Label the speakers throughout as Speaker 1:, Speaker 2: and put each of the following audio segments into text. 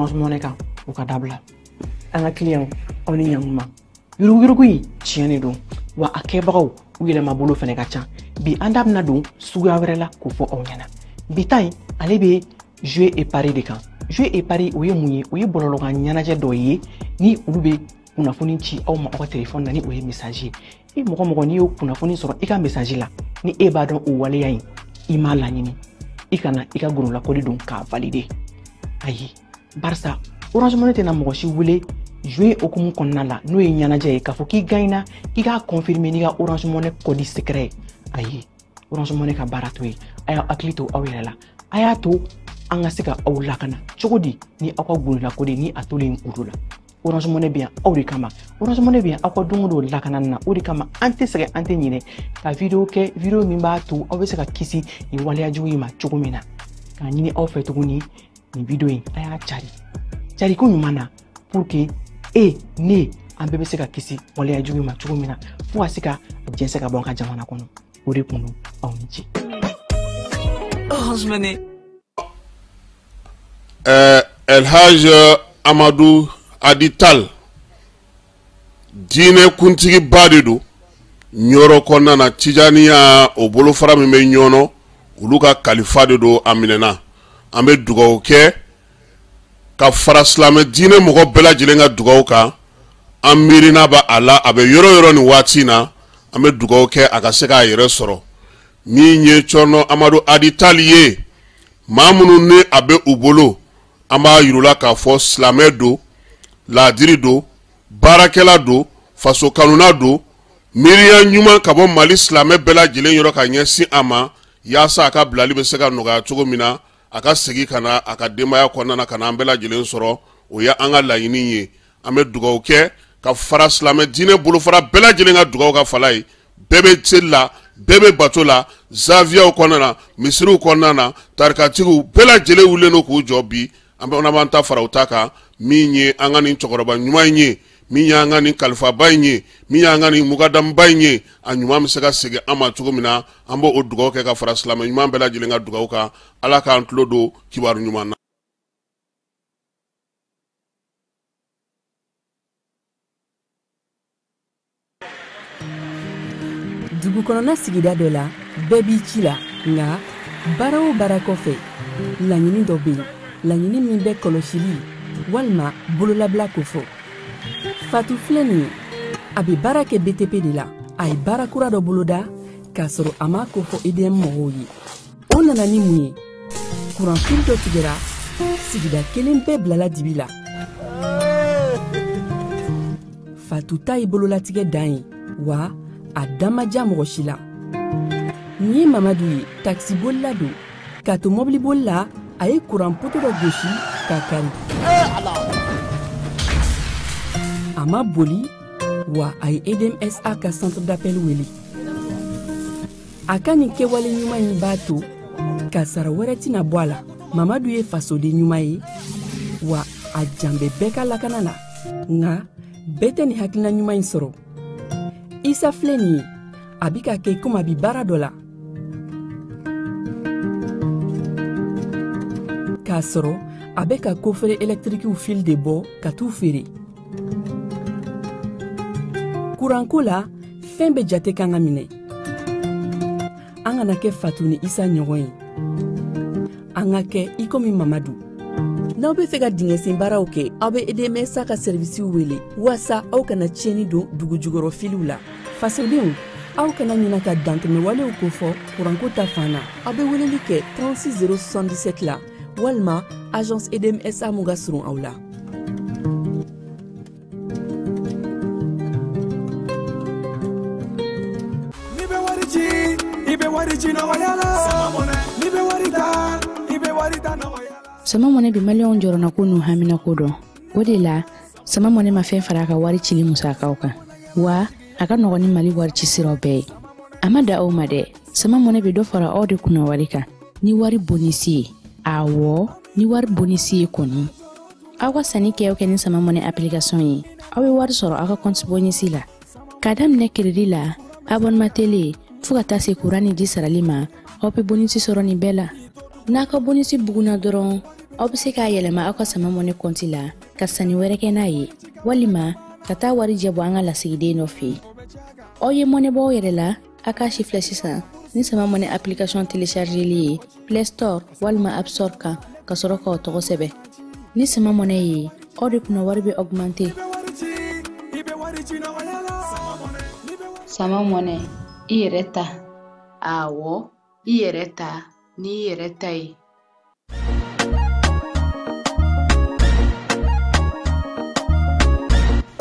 Speaker 1: Orange Money kan, o ka dabila. An ka client, aw ni ɲankuma. Yuruguyurugu in tiɲɛ de don, wa a kɛbagaw u yɛlɛma bolo fɛnɛ ka ca. Bi an da bɛna don suguya wɛrɛ la k'o fɔ aw ɲɛna. Bi ta in, ale bɛ jouer et pari de kan. Jouer et pari, o ye mun ye? O ye bɔlɔlɔkan ɲɛnajɛ dɔ ye ni olu bɛ kunnafoni ci aw ma aw ka telefɔni na, ni o ye message ye. I mɔgɔ mɔgɔ n'i y'o kunnafoni sɔrɔ i ka message la, ni e b'a dɔn o waleya in i m'a laɲini, i kana i ka gololakɔli don k'a valider. Ayi, barisa Orange Money tɛna mɔgɔ si wele jouer hokumu kɔnɔna la, n'o ye ɲɛnajɛ ye, k'a fɔ k'i gagnera k'i k'a confirmer n'i ka Orange Money code secret ye. Ayi, Orange Money ka baara t'o ye. A y'aw hakili to aw yɛrɛ la, a y'a to an ka se ka aw lakana cogo di ni aw ka gololakɔli ni a tolen kuru la. Orange Money bɛ yan aw de kama. Orange Money bɛ yan aw ka don o don lakana na. O de kama an tɛ sɛgɛn, an tɛ ɲinɛ ka video kɛ, video min b'a to aw bɛ se ka kisi nin waleya jugu in ma cogo min na. K'a ɲini aw fɛ tuguni, nin video in a y'a cari cariko ɲuman na, pour que e ne an bɛɛ bɛ se ka kisi waleya jugu in ma cogo min na, fo ka se ka jɛnsɛn ka bɔ an ka jamana kɔnɔ. O de kun don. Aw ni ce.
Speaker 2: Orange Money.
Speaker 3: El Hadj Amadou Hady Tall, diinɛ kuntigiba de don Ɲɔrɔ kɔnɔna na. Tijaniya o bolofara min bɛ Ɲɔnɔ, olu ka kalifa de don. A minɛna, an bɛ dugawu kɛ ka fara silamɛ diinɛ mɔgɔ bɛɛ lajɛlen ka dugawu kan. An miirina b'a a la, a bɛ yɔrɔ yɔrɔ nin waati in na, an bɛ dugawu kɛ a ka se k'a yɛrɛ sɔrɔ. Min ye Cɔrɔnɔ Amadu Hady Tall ye, maa minnu ni a bɛ u bolo, an b'a yir'u la k'a fɔ silamɛ don, laadiri don, baarakɛla don, faso kanuna don, miiriya ɲuman ka bɔ Mali silamɛ bɛɛ lajɛlen yɔrɔ ka ɲɛsin a ma, yaasa a ka bilali bɛ se ka nɔgɔya cogo min na, a ka segin ka na a ka denbaya kɔnɔna na, ka na an bɛɛ lajɛlen sɔrɔ. O ye an ka laɲini ye. An bɛ dugawu kɛ ka fara silamɛ diinɛ bolofara bɛɛ lajɛlen ka dugawu ka fala ye. Bɛɛ bɛ seli la, bɛɛ bɛ bato la, zaviyaw kɔnɔna na, misiriw kɔnɔna na, tarikatigiw bɛɛ lajɛlen wulilen don k'u jɔ bi. An bɛ b'an ta fara u ta kan. Min ye an ka nin cɛkɔrɔba ɲuman in ye, min y'an ka nin kalifaba in ye, min y'an ka nin mugadamuba in ye, a ɲuman bɛ se ka segin an ma cogo min na, an b'o dugawu kɛ ka fara silamɛ ɲuman bɛɛ lajɛlen ka dugawu kan. Ala k'an tulo don kibaru ɲuman na.
Speaker 4: Dugu kɔnɔna sigida dɔ la, bɛɛ b'i ci la, nka baara o baara kɔfɛ, laɲini dɔ bɛ yen, laɲini min bɛ kɔlɔsili walima bololabila kofɔ. Fatu filɛ nin ye, a bɛ baara kɛ BTP de la. A ye baara kura dɔ boloda k'a sɔrɔ a m'a kofɔ EDM mɔgɔw ye. O nana ni mun ye? Kuranfili dɔ tigɛra, sigida kelen bɛɛ bilala dibi la. Fatu ta ye bololatigɛ dan ye, wa a da ma diya mɔgɔ si la. Nin ye Mamadu ye, takisibolila don. K'a to mɔbiliboli la, a ye kuran poto dɔ gosi k'a kari. A ma boli, wa a ye EDMSA ka centre d'appel wele. A ka nin kɛwale ɲuman in b'a to kasara wɛrɛ tɛna bɔ a la. Mamadu ye fasoden ɲuman ye, wa a jan bɛ bɛɛ ka lakana la. Nka bɛɛ tɛ nin hakilina ɲuman in sɔrɔ. Isa filɛ nin ye, a bɛ ka kɛ komi a bɛ baara dɔ la, k'a sɔrɔ a bɛ ka kofere ɛlɛtirikiw fil de bɔ ka t'u feere. Kuranko la, fɛn bɛɛ jate kan ka minɛ. An kana kɛ Fatu ni Isa ɲɔgɔn ye, an ka kɛ i komi Mamadu. N'aw bɛ fɛ ka dingɛsen baaraw kɛ, aw bɛ EDMSA ka sɛrivisiw wele waasa aw kana tiɲɛni don dugu jukɔrɔ filiw la. Fasodenw, aw kana ɲina ka dantɛmɛwalew kofɔ kuranko ta fan na. Aw bɛ weleli kɛ 36 077 la walima agence EDMSA mun ka surun aw la.
Speaker 5: N'i bɛ wari ci, i bɛ wari ci nɔgɔya la. N'i bɛ wari ta, i bɛ wari ta nɔgɔya la.
Speaker 6: Sama Mɔnɛ bɛ maliyɛnw jɔrɔnako n'u haminako dɔn. O de la, Sama Mɔnɛ ma fɛn fara a ka wari cili musakaw kan, wa a ka nɔgɔn ni Mali wari ci siraw bɛɛ ye. A ma da aw ma dɛ, Sama Mɔnɛ bɛ dɔ fara aw de kunna wari kan ni wari bonisi ye. Awɔ, ni wari bonisi ye kɔni. Aw ka sanni kɛ o kɛ ni Sama Mɔnɛ application ye, aw bɛ wari sɔrɔ aw ka compte bonisi la. K'a daminɛ crédit la, abonnement télé, fo ka taa se courant ni ji sarali ma, aw bɛ bonisi sɔrɔ nin bɛɛ la. N'a ka bonisi bugunna dɔrɔn, Aw bɛ se k'a yɛlɛma aw ka Sama Money kɔnti la ka sanni wɛrɛ kɛ n'a ye, walima ka taa wari jɛ bɔ an ka lasigiden dɔ fɛ yen. Aw ye mɔnɛ bɔ aw yɛrɛ la, a k'a si filɛ sisan ni Sama Money application téléchargeli ye Play Store walima App Store kan ka sɔrɔ k'aw tɔgɔ sɛbɛn. Ni Sama Money ye, aw de kunna wari bɛ augmenter.
Speaker 7: Sama Money, i yɛrɛ ta. Awɔ, i yɛrɛ ta n'i yɛrɛ ta ye.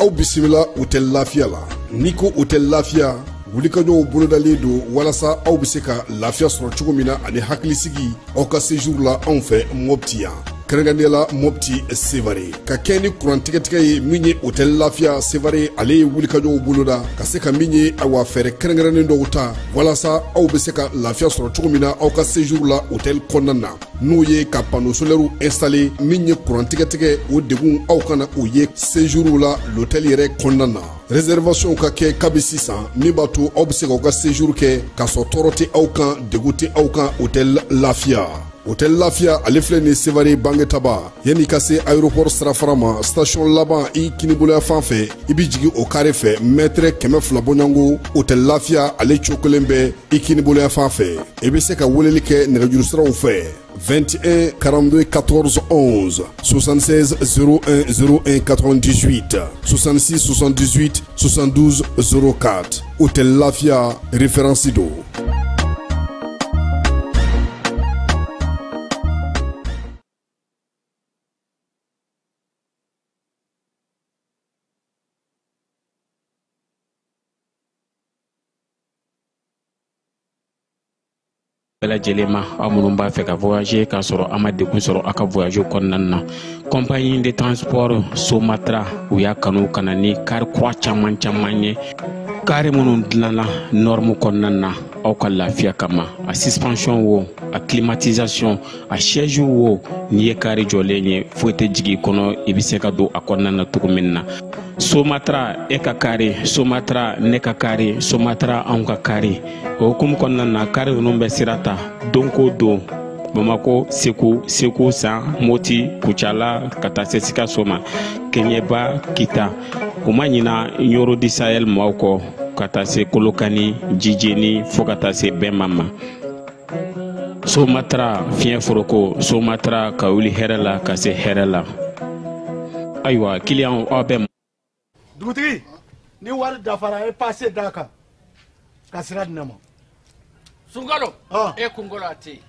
Speaker 8: Aw bisimila Hôtel Lafiya la. N'i ko Hôtel Lafiya, wulikajɔw bolodalen don walasa aw bɛ se ka lafiya sɔrɔ cogo min na ani hakilisigi aw ka séjour la anw fɛ Mopti yan, kɛrɛnkɛrɛnnenya la Mopti Sevare, ka kɛ ni kuran tigɛtigɛ ye. Min ye Hôtel Lafiya Sevare, ale ye wulikajɔw boloda ka se ka min ye, awa, fɛɛrɛ kɛrɛnkɛrɛnnen dɔw ta walasa aw bɛ se ka lafiya sɔrɔ cogo min na aw ka séjour la hôtel kɔnɔna na, n'o ye ka panneau solaire installé. Min ye kuran tigɛtigɛ, o degun aw kana o ye séjour la l'hôtel yɛrɛ kɔnɔna na. Réservation ka kɛ kabi sisan, min b'a to aw bɛ se k'aw ka séjour kɛ k'a sɔrɔ tɔɔrɔ tɛ aw kan, degun tɛ aw kan. Hôtel Lafiya, Hôtel Lafiya, ale filɛ nin Sevare Bangetaba, yanni ka se aéroport sirafara ma, station laban i kiniboloya fan fɛ, i bɛ jigin o carré fɛ, mètre 200 bɔɲɔgɔnko, Hôtel Lafiya ale cogo kelen bɛ i kiniboloya fan fɛ. I bɛ se ka weleli kɛ nɛgɛjuru siraw fɛ: 21 42 14 11, 76 01 01 98, 66 78 72 04. Hôtel Lafia, référence do.
Speaker 9: Bɛɛ lajɛlen ma, aw minnu b'a fɛ ka voyager k'a sɔrɔ a ma degun sɔrɔ aw ka voyage kɔnɔna na, compagnie de transport Somatra, u y'a kanu ka na ni car kura caman caman ye, car minnu dilanna norme kɔnɔna na aw ka lafiya kama. A suspension wo, a climatisation, a siège wo, n'i ye car jɔlen ye, foyi tɛ jigin i kɔnɔ, i bɛ se ka don a kɔnɔna na cogo min na. Somatra, e ka car, Somatra, ne ka car, Somatra, anw ka car. O hukumu kɔnɔna na, car ninnu bɛ sira ta don ko don Bamako, Segu, Segu San, Moti, Kucala, ka taa se Sikaso ma, Kɛɲɛba, Kita. U ma ɲina Ɲoro du Sahel maaw kɔ, ka taa se Kolokani, Jijeni, fo ka taa se Bɛnma ma. Somatra, fiɲɛ foroko, Somatra, ka wuli hɛrɛ la ka se hɛrɛ la. Ayiwa, kiliyanw, aw bɛ
Speaker 10: Dugutigi, ni wari dafara, e passe d'a kan ka sira di ne ma.
Speaker 11: Sunkalo, e kunkolo a tɛ yen.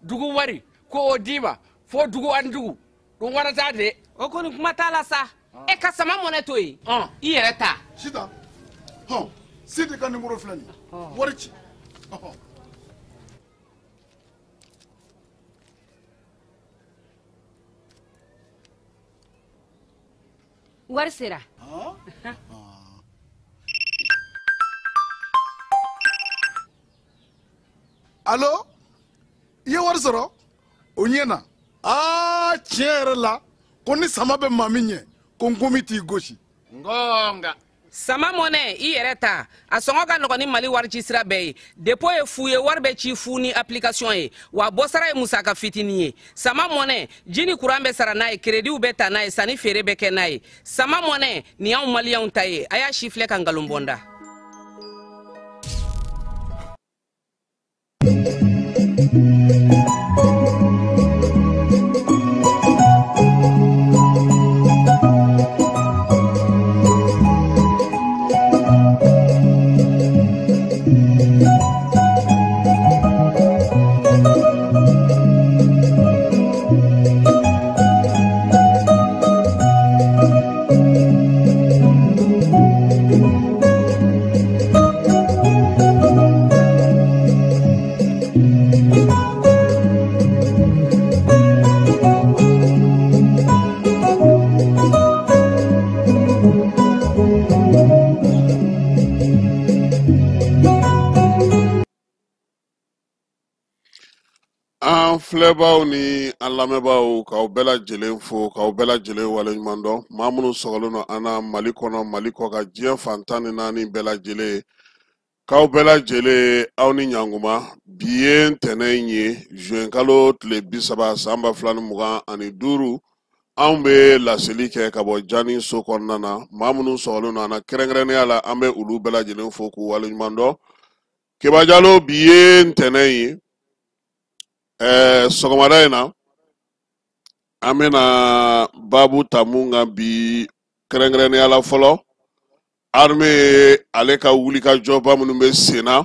Speaker 11: Dugu wari ko o d'i ma fo dugu ani dugu dun wara t'a de.
Speaker 4: O kɔni, kuma t'a la sa. E ka Sama Mɔnɛ to yen, i yɛrɛ ta.
Speaker 12: Sitan hɔn, Sidi ka nimoro filɛ nin ye, wari ci ɔhɔn.
Speaker 13: Wari sera.
Speaker 12: Alo, i ye wari sɔrɔ o ɲɛ na. Aa, tiɲɛ yɛrɛ la, ko ni sama bɛ maa min ɲɛ, ko nkomi t'i gosi.
Speaker 11: Ngonga.
Speaker 4: Sama Mɔnɛ, i yɛrɛ ta, a sɔngɔ ka nɔgɔn ni Mali wari ci sira bɛɛ ye. Dépôt ye fu ye, wari bɛ ci fu ni application ye, wa bɔsara ye musaka fitinin ye. Sama Mɔnɛ, ji ni kuran bɛ sara n'a ye, créditw bɛ ta n'a ye, sanni feere bɛ kɛ n'a ye. Sama Mɔnɛ nin y'anw maliyɛnw ta ye. A y'a si filɛ ka nkalon bɔ n da.
Speaker 3: An filɛbaw ni an lamɛnbaaw, k'aw bɛɛ lajɛlen fo, k'aw bɛɛ lajɛlen waleɲuman dɔn. Maa minnu sɔgɔlen don an na Mali kɔnɔ, Mali kɔ ka, diɲɛ fan 14 bɛɛ lajɛlen. K'aw bɛɛ lajɛlen aw ni ɲankuma. Bi ye ntɛnɛn ye, juin kalo tile 30 san 2025. Anw bɛ laseli kɛ ka bɔ Jani so kɔnɔna na. Maa minnu sɔgɔlen don an na kɛrɛnkɛrɛnnenya la, an bɛ olu bɛɛ lajɛlen fo k'u waleɲuman dɔn. Keba Jalo, bi ye ntɛnɛn ye. Sɔgɔmada in na, an bɛna baabu ta mun kan bi kɛrɛnkɛrɛnnenya la fɔlɔ, armée ale ka wulikajɔba minnu bɛ sen na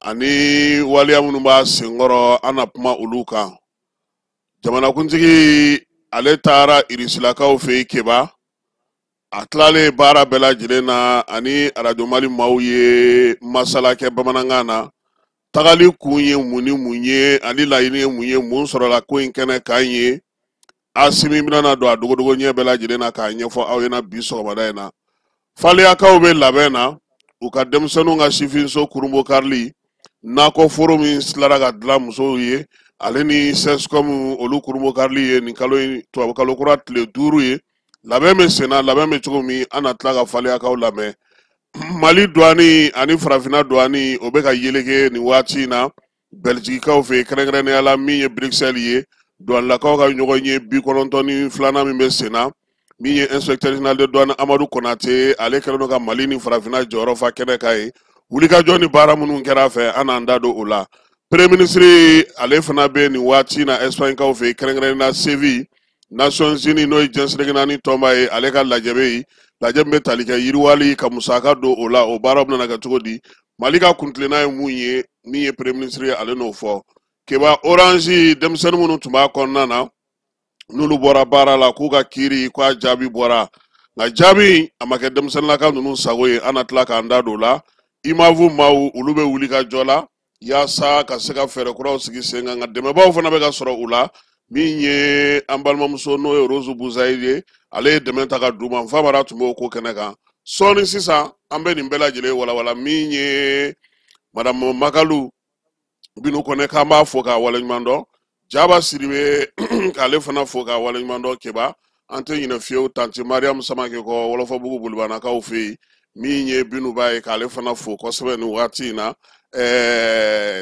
Speaker 3: ani waleya minnu b'a senkɔrɔ, an na kuma olu kan. Jamanakuntigi ale taara irisilakaw fɛ yen Keba, a tilalen baara bɛɛ lajɛlen na ani arajo Mali maaw ye masala kɛ bamanankan na. Tagali kun ye mun ni mun ye ani laɲini ye mun ye, mun sɔrɔla ko in kɛnɛ kan ye, Asimi bɛna na don a dogodogo ɲɛ bɛɛ lajɛlen na k'a ɲɛfɔ aw ɲɛna bi sɔgɔmada in na. Faliyakaw bɛ labɛn na u ka denmisɛnninw ka sifinso kurunbokarili, nakɔforo min tilara ka dilan musow ye, ale ni CSCOM olu kurunbokarili ye nin kalo in tubabukalo kura tile 5 ye. Labɛn bɛ senna, labɛn bɛ cogo min, an na tila ka faliyakaw lamɛn. Mali douane ani farafinna douane o bɛ ka yeleke nin waati in na Bɛlizikikaw fɛ yen, kɛrɛnkɛrɛnnenya la min ye Bruxelles ye, douanelakaw ka ɲɔgɔn ye 92nan min bɛ sen na. Min ye inspecteur général de douane Amadu Konate, ale kɛlen don ka Mali ni farafinna jɔyɔrɔ fa kɛnɛ kan ye. Wulikajɔ ni baara minnu kɛra a fɛ, an n'an da don o la. Premier ministre ale fana bɛ nin waati in na Espagne kaw fɛ yen, kɛrɛnkɛrɛnnenya la Séville, Nations Unies n'o ye diɲɛ seleke naani tɔnba ye, ale ka lajɛ bɛ yen. Lajɛ min bɛ tali kɛ yiriwali ka musaka don o la, o baaraw bɛna kɛ cogo di, Mali ka kuntilenna ye mun ye, min ye premier ministre ye ale n'o fɔ. Keba, Orange denmisɛnnin minnu tun b'a kɔnɔna na n'olu bɔra baara la, k'u ka kiiri k'a jaabi bɔra, nka jaabi a ma kɛ denmisɛnninlaka ninnu sago ye, an na tila k'an da don o la. IMAV maaw olu bɛ wuli ka jɔ la yaasa ka se ka fɛɛrɛ kuraw sigi sen kan, nka dɛmɛbaaw fana bɛ ka sɔrɔ u la. Min ye an balimamuso n'o ye Rose Buzayi ye, ale ye dɛmɛ ta ka d'u ma. Nfamara tun b'o ko kɛnɛ kan. Sɔɔni sisan an bɛ nin bɛɛ lajɛlen walawala. Min ye madame Makalu Binu Kɔnɛ, k'an b'a fo k'a waleɲuman dɔn. Jaba Sidibe k'ale fana fo k'a waleɲuman dɔn. Keba, an tɛ ɲinɛ fiyewu tanti Mariam Samake kɔ Wɔlɔfɔbugu Bolibanakaw fɛ yen. Min ye Binuba ye, k'ale fana fo kosɛbɛ nin waati in na.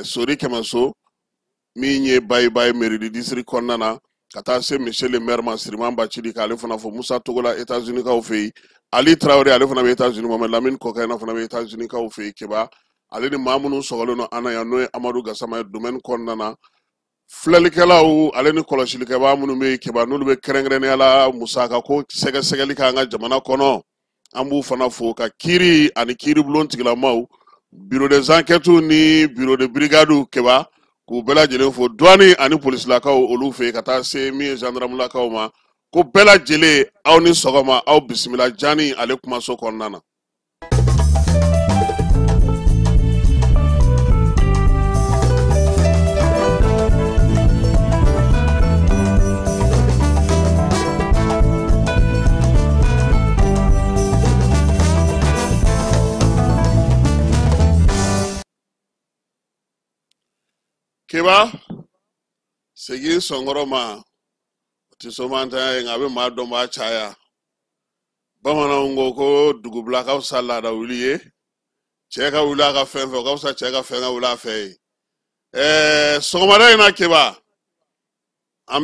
Speaker 3: Sori Kɛmɛso, min ye Bayibayi mairie du district kɔnɔna na, ka taa se monsieur le maire ma Siriman Bacili, k'ale fana fo. Musa Togola États-Unis kaw fɛ yen, Ali Traoré ale fana bɛ États-Unis, Mohamed Lamine Kɔkɛna fana bɛ États-Unis kaw fɛ yen. Keba, ale ni maa minnu sɔgɔlen don an na yan, n'o ye Amadu Gasama ye domaine kɔnɔna na, filɛlikɛlaw ale ni kɔlɔsilikɛbaa minnu bɛ yen Keba, n'olu bɛ kɛrɛnkɛrɛnnenya la musaka ko sɛgɛsɛgɛli k'an ka jamana kɔnɔ, an b'u fana fo. Ka kiiri ani kiiribulon tigilamaw, bureau des enquêtes ni bureau de brigade Keba, k'u bɛɛ lajɛlen fo. Douane ani polisilakaw olu fɛ yen, ka taa se min ye gendarmelakaw ma, ko bɛɛ lajɛlen aw ni sɔgɔma, aw bisimila Jani ale kumaso kɔnɔna na. Keba, segin sɔnkɔrɔ ma, o tɛ somantanya ye, nka a bɛ maa dɔn b'a caya. Bamananw ko ko dugubila ka fisa laada wuli ye, cɛ ka wuli a ka fɛn fɛ, o ka fisa cɛ ka fɛn ka wuli a fɛ ye. Sɔgɔmada in na Keba, an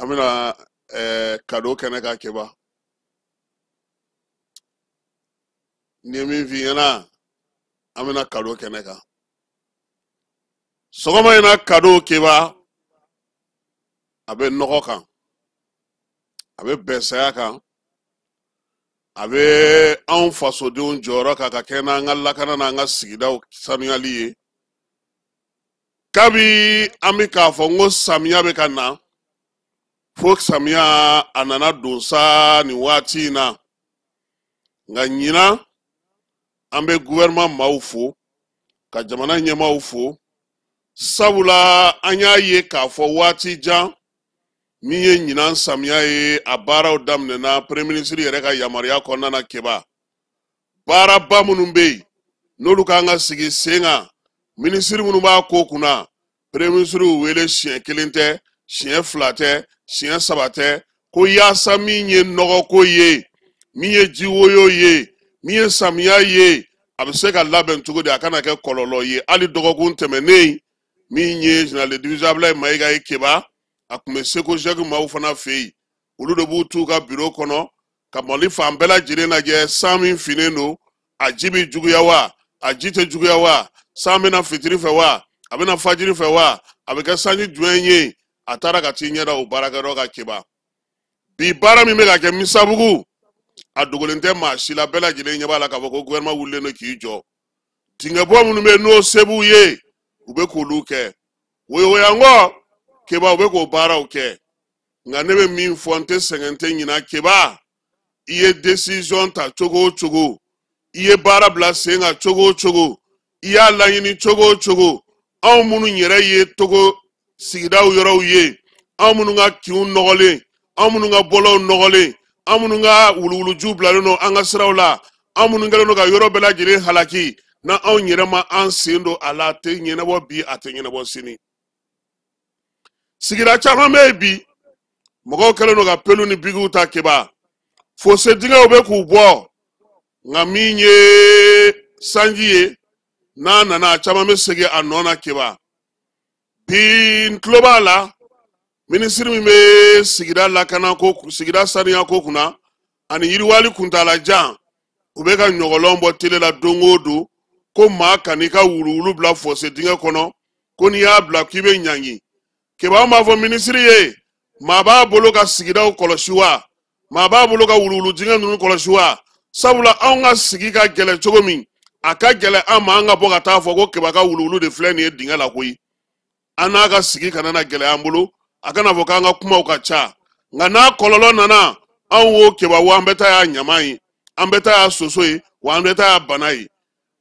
Speaker 3: bɛna kado kɛnɛ kan Keba. Ni ye min f'i ɲɛna, an bɛna kado kɛnɛ kan sɔgɔma in na. Kado Keba, a bɛ nɔgɔ kan, a bɛ bɛnsaya kan, a bɛ anw fasodenw jɔyɔrɔ kan ka kɛ n'an ka lakana n'an ka sigidaw sanuyali ye. Kabi an bɛ k'a fɔ n ko samiya bɛ ka na, fo samiya a nana don sa nin waati in na. Nka ɲinan an bɛ gouvernement maaw fo, ka jamana ɲɛmaaw fo, sabula an y'a ye k'a fɔ waati jan min ye ɲinan samiya ye, a baaraw daminɛna premier ministre yɛrɛ ka yamaruya kɔnɔna na. Keba, baaraba minnu bɛ yen n'olu kan ka sigi sen kan, minisiri minnu b'a ko kunna, premier ministre y'u wele siɲɛ kelen tɛ, siɲɛ fila tɛ, siɲɛ saba tɛ, Ko yaasa min ye nɔgɔko ye, min ye jiwoyo ye, min ye samiya ye, a bɛ se ka labɛn cogo di a kana kɛ kɔlɔlɔ ye. Hali dɔgɔkun tɛmɛnen, min ye général de division Abulaye Mayiga ye Keba, a tun bɛ SECOGEC maaw fana fɛ yen. Olu de b'u t'u ka biro kɔnɔ ka Mali fan bɛɛ lajɛlen lajɛ, san min finnen don, a ji bɛ juguya wa, a ji tɛ juguya wa, san bɛna fitiri fɛ wa, a bɛna fajiri fɛ wa, a bɛ kɛ sanji jumɛn ye. A taara ka t'i ɲɛda o baarakɛyɔrɔ kan Keba. Bi baara min bɛ ka kɛ Misabugu, a dogolen tɛ maa si la, bɛɛ lajɛlen ɲɛ b'a la k'a fɔ ko gouvernement wulilen don k'i jɔ. Dingɛbɔ minnu bɛ yen n'o se b'u ye, u bɛ k'olu kɛ. Woyowoyankɔ Keba, u bɛ k'o baaraw kɛ. Nka ne bɛ min fɔ, n tɛ sɛgɛn, n tɛ ɲina Keba, i ye décision ta cogo o cogo, i ye baara bila sen kan cogo o cogo, i y'a laɲini cogo o cogo, anw minnu yɛrɛ ye togo sigidaw yɔrɔw ye, anw minnu ka kinw nɔgɔlen, anw minnu ka bɔlɔw nɔgɔlen, anw minnu ka wuluwulujiw bilalen don an ka siraw la, anw minnu kɛlen don ka yɔrɔ bɛɛ lajɛlen halaki, na anw yɛrɛ ma an sen don a la, a tɛ ɲɛnabɔ bi, a tɛ ɲɛnabɔ sini. Sigida caman bɛ yen bi, mɔgɔw kɛlen don ka pelu ni bigiw ta Keba, fose dingɛw bɛ k'u bɔ, nka min ye sanji ye, n'a nana a caman bɛ segin a nɔ na Keba. Bi n tulo b'a la, minisiri min bɛ sigida lakanako, sigida saniyako kunna ani yiriwali kuntaalajan, u bɛ ka ɲɔgɔlɔn bɔ tele la don o don ko maa kan'i ka wuluwulu bila fose dingɛ kɔnɔ, ko n'i y'a bila k'i bɛ ɲangi. Keba, an b'a fɔ minisiri ye, maa b'a bolo ka sigidaw kɔlɔsi wa, maa b'a bolo ka wuluwulu dingɛ ninnu kɔlɔsi wa? Sabula anw ka sigi ka gɛlɛn cogo min, a ka gɛlɛn an ma an ka bɔ ka taa fɔ ko Keba ka wuluwulu de filɛ nin ye dingɛ la koyi. An n'a ka sigi kana na gɛlɛya an bolo, a kana fɔ k'an ka kumaw ka ca, nka n'a kɔlɔlɔ nana, anw wo Keba wo, an bɛ taa y'a ɲama ye, an bɛ taa y'a soso ye, wa an bɛ taa y'a bana ye.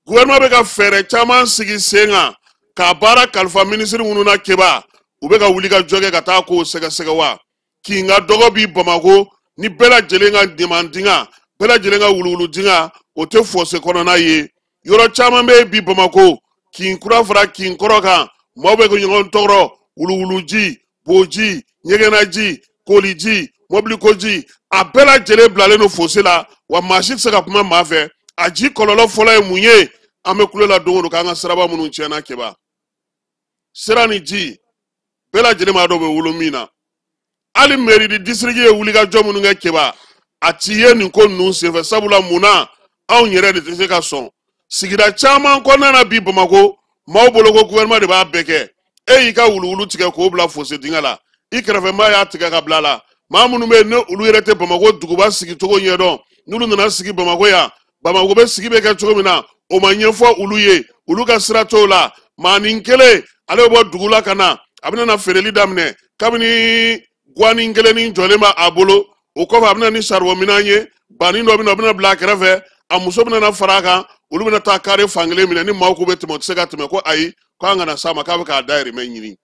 Speaker 3: Gouvernement bɛ ka fɛɛrɛ caman sigi sen kan k'a baara kalifa minisiri minnu na Keba, u bɛ ka wuli ka jɔ kɛ ka taa kow sɛgɛsɛgɛ wa. Kin ka dɔgɔ bi Bamakɔ ni bɛɛ lajɛlen ka ɲaman dingɛ, bɛɛ lajɛlen ka wuluwulu dingɛ, o tɛ fɔse kɔnɔna ye. Yɔrɔ caman bɛ yen bi Bamakɔ, kin kura fara kin kɔrɔ kan, maaw bɛ ka ɲɔgɔn tɔɔrɔ, wuluwuluji, boji, ɲɛgɛnnaji, koliji, mɔbilikoji, a bɛɛ lajɛlen bilalen don fose la, wa maa si tɛ se ka kuma maa fɛ. A ji kɔlɔlɔ fɔlɔ ye mun ye? An bɛ kule la don o don k'an ka siraba minnu tiɲɛna Keba, sira ni ji bɛɛ lajɛlen b'a dɔn bɛ wolo min na. Hali mairie di district ye wulikajɔ minnu kɛ Keba, a ti ye nin ko ninnu senfɛ. Sabula mun na anw yɛrɛ de tɛ se ka sɔn? Sigida caman kɔnɔna na bi Bamakɔ, maaw bolo ko gouvernement de b'a bɛɛ kɛ. E y'i ka wuluwulu tigɛ k'o bila fose dingɛ la, i kɛrɛfɛmaa y'a tigɛ ka bila a la. Maa minnu bɛ yen ni olu yɛrɛ tɛ Bamakɔ duguba sigicogo ɲɛdɔn, n'olu nana sigi Bamakɔ yan, Bamakɔ bɛ sigi bɛ kɛ cogo min na, o ma ɲɛfɔ olu ye, olu ka sira t'o la. Maanin kelen ale bɛ bɔ dugu la ka na, a bɛna na feereli daminɛ kabini guwanin kelennin jɔlen b'a bolo, o kɔfɛ a bɛna ni saribɔn minɛn ye, banni dɔ bɛna, o bɛna bila a kɛrɛfɛ, a muso bɛna na fara a kan, olu bɛna taa kare fankelen minɛ, ni maaw k'u bɛ tɛmɛ, u tɛ se ka tɛmɛ, ko ayi, k'an kana s'a ma, k'a bɛ k'a dayirimɛ ɲini.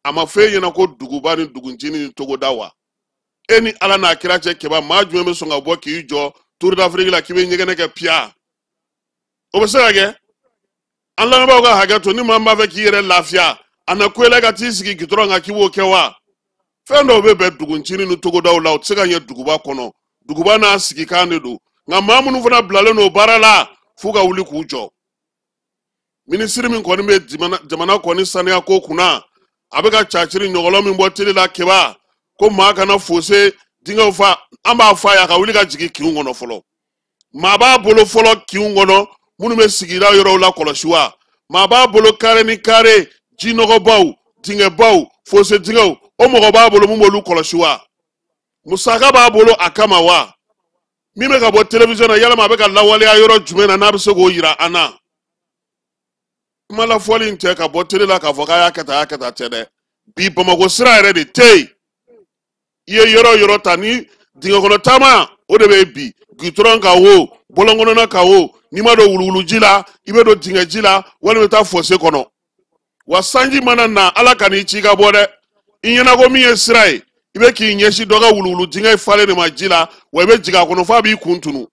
Speaker 3: A ma f'e ɲɛna ko duguba ni duguncinin ni togoda wa? E ni Ala n'a kira cɛ Keba, maa jumɛn bɛ sɔn ka bɔ k'i jɔ Tour d'Afrique la k'i bɛ ɲɛgɛnɛ kɛ piya? O bɛ se ka kɛ? An lamɛnbaaw ka hakɛ to, ni maa min b'a fɛ k'i yɛrɛ lafiya, a na ko i la ka t'i sigi gitɔrɔn kan k'i b'o kɛ wa? Fɛn dɔw bɛ bɛn duguncinin ni togodaw la, o tɛ se ka ɲɛ duguba kɔnɔ. Duguba n'a sigikan de don, nka maa minnu fana bilalen don baara la, f'u ka wuli k'u jɔ. Minisiri min kɔni bɛ jamana kɔni saniya ko kunna, a bɛ ka caciri ɲɔgɔlɔ min bɔ tele la Keba, ko maa kana fose dingɛw fa, an b'a fɔ a ye a ka wuli ka jigin kinw kɔnɔ fɔlɔ. Maa b'a bolo fɔlɔ kinw kɔnɔ minnu bɛ sigida yɔrɔw la kɔlɔsi wa? Maa b'a bolo kare ni kare jinɔgɔbaw, dingɛbaw, fose dingɛw, o mɔgɔ b'a bolo mun b'olu kɔlɔsi wa? Musaka b'a bolo a kama wa? Min bɛ ka bɔ télévision na, yalama a bɛ ka lawaleya yɔrɔ jumɛn na n'a bɛ se k'o yira an na? Kuma lafɔli in tɛ ka bɔ télé la k'a fɔ k'a y'a kɛ tan, a y'a kɛ tan tɛ dɛ. Bi Bamakɔ sira yɛrɛ de tɛ yen. I ye yɔrɔ o yɔrɔ ta ni dingɛ kɔnɔ taama, o de bɛ bi gitɔrɔn kan wo, bɔlɔn kɔnɔna kan wo, n'i ma don wuluwuluji la, i bɛ don dingɛji la, walima i bɛ taa fose kɔnɔ. Wa sanji mana na, Ala ka n'i ci ka bɔ dɛ. I ɲɛna ko min ye sira ye, i bɛ k'i ɲɛsin dɔ ka wuluwulu dingɛ falen de ma ji la, wa i bɛ jigin a kɔnɔ f'a b'i kun tunu.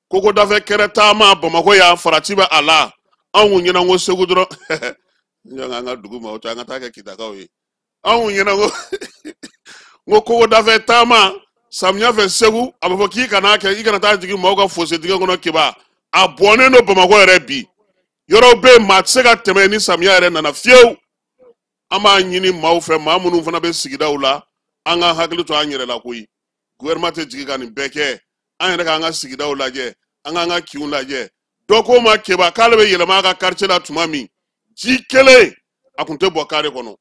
Speaker 3: Koko dafɛ kɛrɛ taama Bamakɔ yan, farati bɛ a la. Anw kun ɲɛna ko Segu dɔrɔn, an ka dugu ma, o tɛ an ka taa kɛ Kitakaw ye. Anw kun ɲɛna ko N ko kogodafɛ taama samiya fɛ Segu, a bɛ fɔ k'i kana kɛ, i kana taa jigin maaw ka fosse dingɛ kɔnɔ Keba. A bɔnnen don Bamakɔ yɛrɛ bi. Yɔrɔw bɛ yen maa tɛ se ka tɛmɛ ni samiya yɛrɛ nana fiyewu. An b'a ɲini maaw fɛ, maa minnu fana bɛ sigidaw la, an ka hakili to an yɛrɛ la koyi. Gouvernement tɛ jigin ka nin bɛɛ kɛ. An yɛrɛ k'an ka sigidaw lajɛ, an k'an ka kinw lajɛ. Dɔ ko ma Keba k'ale bɛ yɛlɛma a ka quartier la tuma min, ji kelen a kun tɛ bɔ carré kɔnɔ.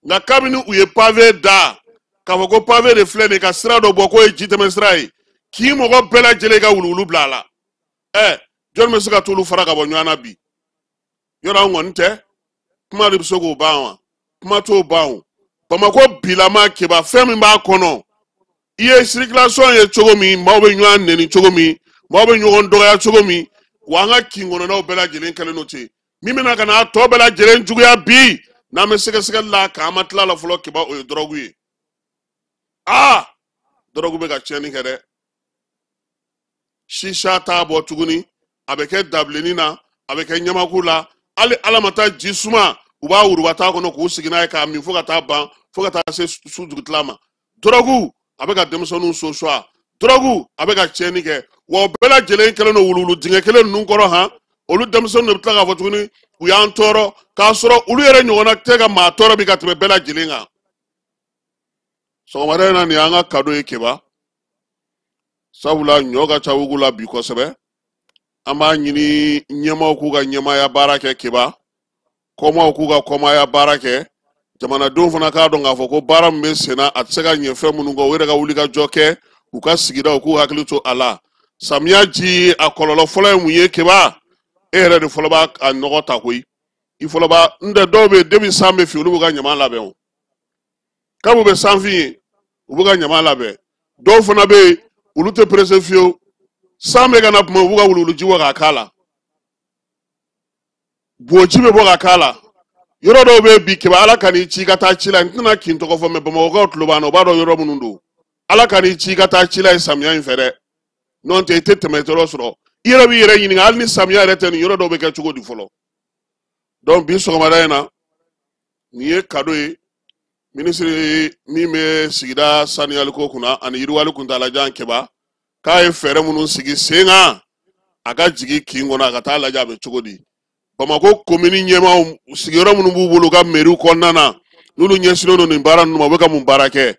Speaker 3: Nka kabini u ye pavé da, k'a fɔ ko pavé de filɛ nin ye ka sira dɔ bɔ k'o ye jitɛmɛ sira ye, k'i mɔgɔ bɛɛ lajɛlen ka wuluwulu bila a la. Jɔnni bɛ se ka t'olu fara ka bɔ ɲɔgɔn na bi? Yɔrɔ an kɔni tɛ, kuma de bɛ se k'o ban wa? Kuma t'o ban o. Bamakɔ bilama Keba, fɛn min b'a kɔnɔ, i ye circulation ye cogo min, maaw bɛ ɲɔgɔn nɛni cogo min, maaw bɛ ɲɔgɔn dɔgɔya cogo min, wa an ka kin kɔnɔnaw bɛɛ lajɛlen kɛlen don ten. Min bɛna ka n'a tɔ bɛɛ lajɛlen juguya bi, n'an bɛ sɛgɛsɛgɛli la k'an ma tila la fɔlɔ Keba, o ye dɔrɔgu ye. Dɔrɔgu bɛ ka tiɲɛni kɛ dɛ. Sisa t'a bɔ tuguni, a bɛ kɛ dabilennin na, a bɛ kɛ ɲamaku la, hali ala ma taa ji suma, u b'a wuruba t'a kɔnɔ k'u sigi n'a ye k'a min fo ka taa ban, fo ka taa se su dugutila ma. Dɔrɔgu a bɛ ka denmisɛnninw sosuwa, dɔrɔgu a bɛ ka tiɲɛni kɛ, wa o bɛɛ lajɛlen kɛlen don wuluwulu dingɛ kelen ninnu kɔrɔ han. Olu denmisɛnninw de bɛ tila k'a fɔ tuguni u y'an tɔɔrɔ, k'a sɔrɔ olu yɛrɛ ɲɔgɔnna tɛ ka maa tɔɔrɔ bi ka tɛmɛ bɛɛ lajɛlen kan. Sɔgɔmada in na nin y'an ka kado ye Keba, sabula ɲɔ ka ca wugu la bi kosɛbɛ. An b'a ɲini ɲɛmaaw k'u ka ɲɛmaaya baara kɛ Keba, kɔmaaw k'u ka kɔmaaya baara kɛ, jamanadenw fana k'a dɔn k'a fɔ ko baara min bɛ sen na a tɛ se ka ɲɛ fɛn minnu kɔ, u yɛrɛ ka wuli ka jɔ kɛ, u ka sigidaw k'u hakili to a la. Samiya ji a kɔlɔlɔ fɔlɔ ye mun ye Keba? E yɛrɛ de fɔlɔ b'a a nɔgɔ ta koyi. I fɔlɔ b'a, n tɛ dɔw bɛ yen depuis san bɛ fin olu b'u ka ɲaman labɛn o. Kab'u bɛ san fin ye u b'u ka ɲaman labɛn. Dɔw fana bɛ yen olu tɛ pressé fiyewu, san bɛ ka na tuma u b'u ka wuluwuluji bɔ k'a k'a la, boji bɛ bɔ ka k'a la. Yɔrɔ dɔw bɛ bi Keba, Ala ka n'i ci ka taa ci la, n tɛna kin tɔgɔ fɔ mɛ Bamakɔkaw tulo b'an na, u b'a dɔn yɔrɔ minnu don. Ala ka n'i ci ka taa ci la ye samiya in fɛ dɛ, n'o tɛ i tɛ tɛmɛ yɔrɔ sɔrɔ. I yɛrɛ b'i yɛrɛ ɲininka hali ni samiya yɛrɛ tɛ nin yɔrɔ dɔw bɛ kɛ cogo di fɔlɔ. Donc bi sɔgɔmada in na nin ye kado ye minisiri min bɛ sigida saniyaliko kunna ani yiriwali kuntaalajan Keba, k'a ye fɛɛrɛ minnu sigi sen kan a ka jigin kin kɔnɔ a ka taa lajɛ a bɛ cogo di. Bamakɔ komini ɲɛmaaw sigiyɔrɔ minnu b'u bolo u ka mɛriw kɔnɔna na, n'olu ɲɛsinnen don nin baara ninnu ma, u bɛ ka mun baara kɛ?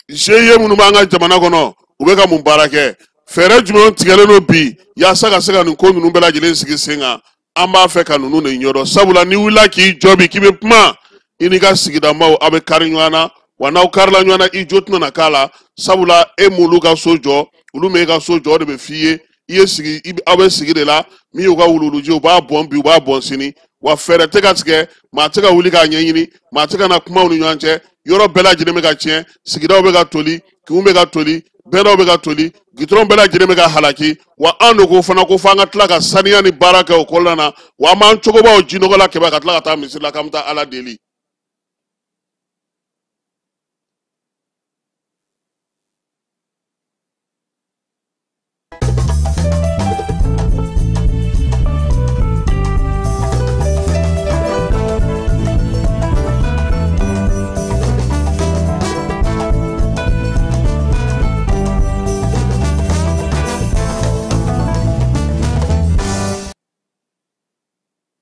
Speaker 3: GIE minnu b'an ka jamana kɔnɔ, u bɛ ka mun baara kɛ? Fɛɛrɛ jumɛn tigɛlen don bi yaasa ka se ka nin ko ninnu bɛɛ lajɛlen sigi sen kan? An b'a fɛ ka ninnu de ɲɛdɔn, sabula n'i wulila k'i jɔ bi k'i bɛ kuma, i n'i ka sigidamaw aw bɛ kari ɲɔgɔn na, wa n'aw karila ɲɔgɔn na i jo tɛna na k'a la, sabula e m'olu ka so jɔ, olu m'e ka so jɔ, o de bɛ f'i ye. I ye sigi, i bɛ, aw bɛ sigi de la, min y'u ka wuluwuluji, u b'a bɔn bi, u b'a bɔn sini, wa fɛɛrɛ tɛ ka tigɛ, maa tɛ ka wuli k'a ɲɛɲini, maa tɛ ka na kumaw ni ɲɔgɔn cɛ, yɔrɔ bɛɛ lajɛlen bɛ ka tiɲɛ, sigidaw bɛ ka toli, kinw bɛ ka toli, bɛɛdaw bɛ ka toli, gitɔrɔn bɛɛ lajɛlen bɛ ka halaki, wa an de ko fana ko f'an ka tila ka saniya ni baara kɛ o kɔnɔna na, wa an b'an cogobaw jinɔgɔ la Keba ka tila ka taa misiri la k'an bɛ taa Ala deli.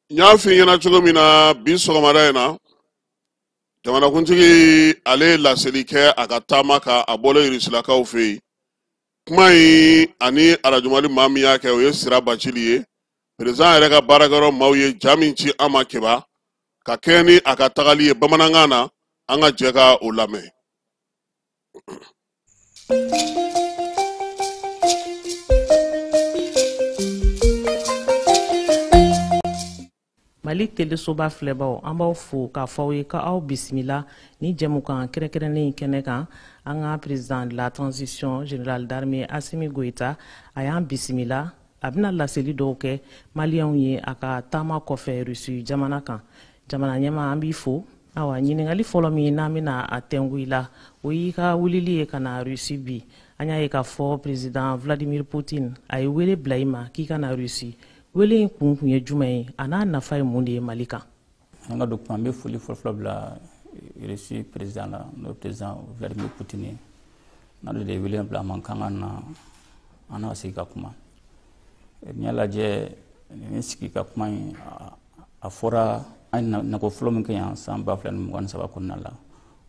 Speaker 3: N y'a f'i ɲɛna cogo min na bi sɔgɔmada in na, jamanakuntigi ale ye laseli kɛ a ka taama kan, a bɔlen Irisilakaw fɛ yen. Kuma in ani arajomali maa min y'a kɛ, o ye Sira Bacili ye. Perezidan yɛrɛ ka baarakɛyɔrɔ maaw ye ja min ci an ma Keba, ka kɛɲɛ ni a ka tagali ye bamanankan na, an ka jɛ ka o lamɛn.
Speaker 13: Mali telesoba filɛbaw, an b'aw fo k'a fɔ aw ye ka aw bisimila ni jɛmukan kɛrɛnkɛrɛnnen in kɛnɛ kan. An ka président de la transition général d'armée Assimi Goïta, a y'an bisimila. A bɛna laseli dɔw kɛ maliyɛnw ye a ka taama kɔfɛ Russie jamana kan. Jamana ɲɛmaa, an b'i fo. Awa, ɲininkali fɔlɔ min n'an bɛna a tɛnku i la, o y'i ka wulili ye ka na Russie bi. An y'a ye k'a fɔ président Vladimir Poutine a ye wele bila i ma k'i ka na Russie. Wele in kun kun ye jumɛn ye, a n'a nafa ye mun de ye Mali kan?
Speaker 14: An ka don kuma, an bɛ foli fɔlɔfɔlɔ bila Russie président la, n'o ye président Vladimir Poutine ye. N'ale de ye wele bila an ma k'an ka na an n'a sigi ka kuma. N'i y'a lajɛ nin sigi ka kuma in, a fɔra an ye nako fɔlɔ min kɛ yan san 2023 kɔnɔna la,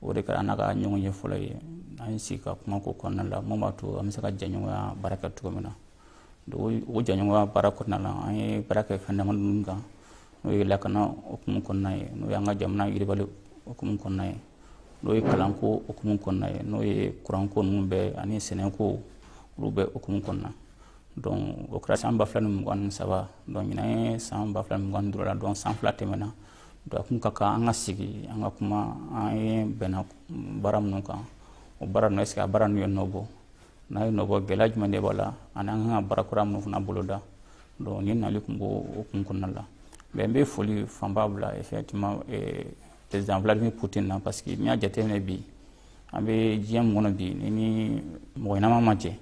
Speaker 14: o de kɛra an n'a ka ɲɔgɔn ye fɔlɔ ye. An ye sigi ka kuma ko kɔnɔna la mun b'a to an bɛ se ka jɛɲɔgɔnya baara kɛ cogo min na. Donc o jɛɲɔgɔnya baara kɔnɔna la, an ye baara kɛ fɛn damadɔ minnu kan, n'o ye lakana hukumu kɔnɔna ye, n'o ye an ka jamana yiribali hukumu kɔnɔna ye, n'o ye kalanko hukumu kɔnɔna ye, n'o ye kuranko ninnu bɛɛ ani sɛnɛko, olu bɛɛ hukumu kɔnɔna. Donc o kɛra san 2023, donc ɲinan ye san 2025 la, donc san 2 tɛmɛna. Donc a kun ka kan an ka sigi an ka kuma, an ye bɛnna baara minnu kan, o baara ninnu, est ce que a baara ninnu ye nɔ bɔ? N'a ye nɔ bɔ, gɛlɛya jumɛn de b'a la, ani an kan ka baara kura minnu fana boloda. Donc nin nali kun b'o hukumu kɔnɔna la. Mais n bɛ foli fanba bila effectivement président Vladimir Poutine na, parce que n'i y'a jateminɛ bi, an bɛ diɲɛ min kɔnɔ bi, ni mɔgɔ ɲɛnama ma jɛ,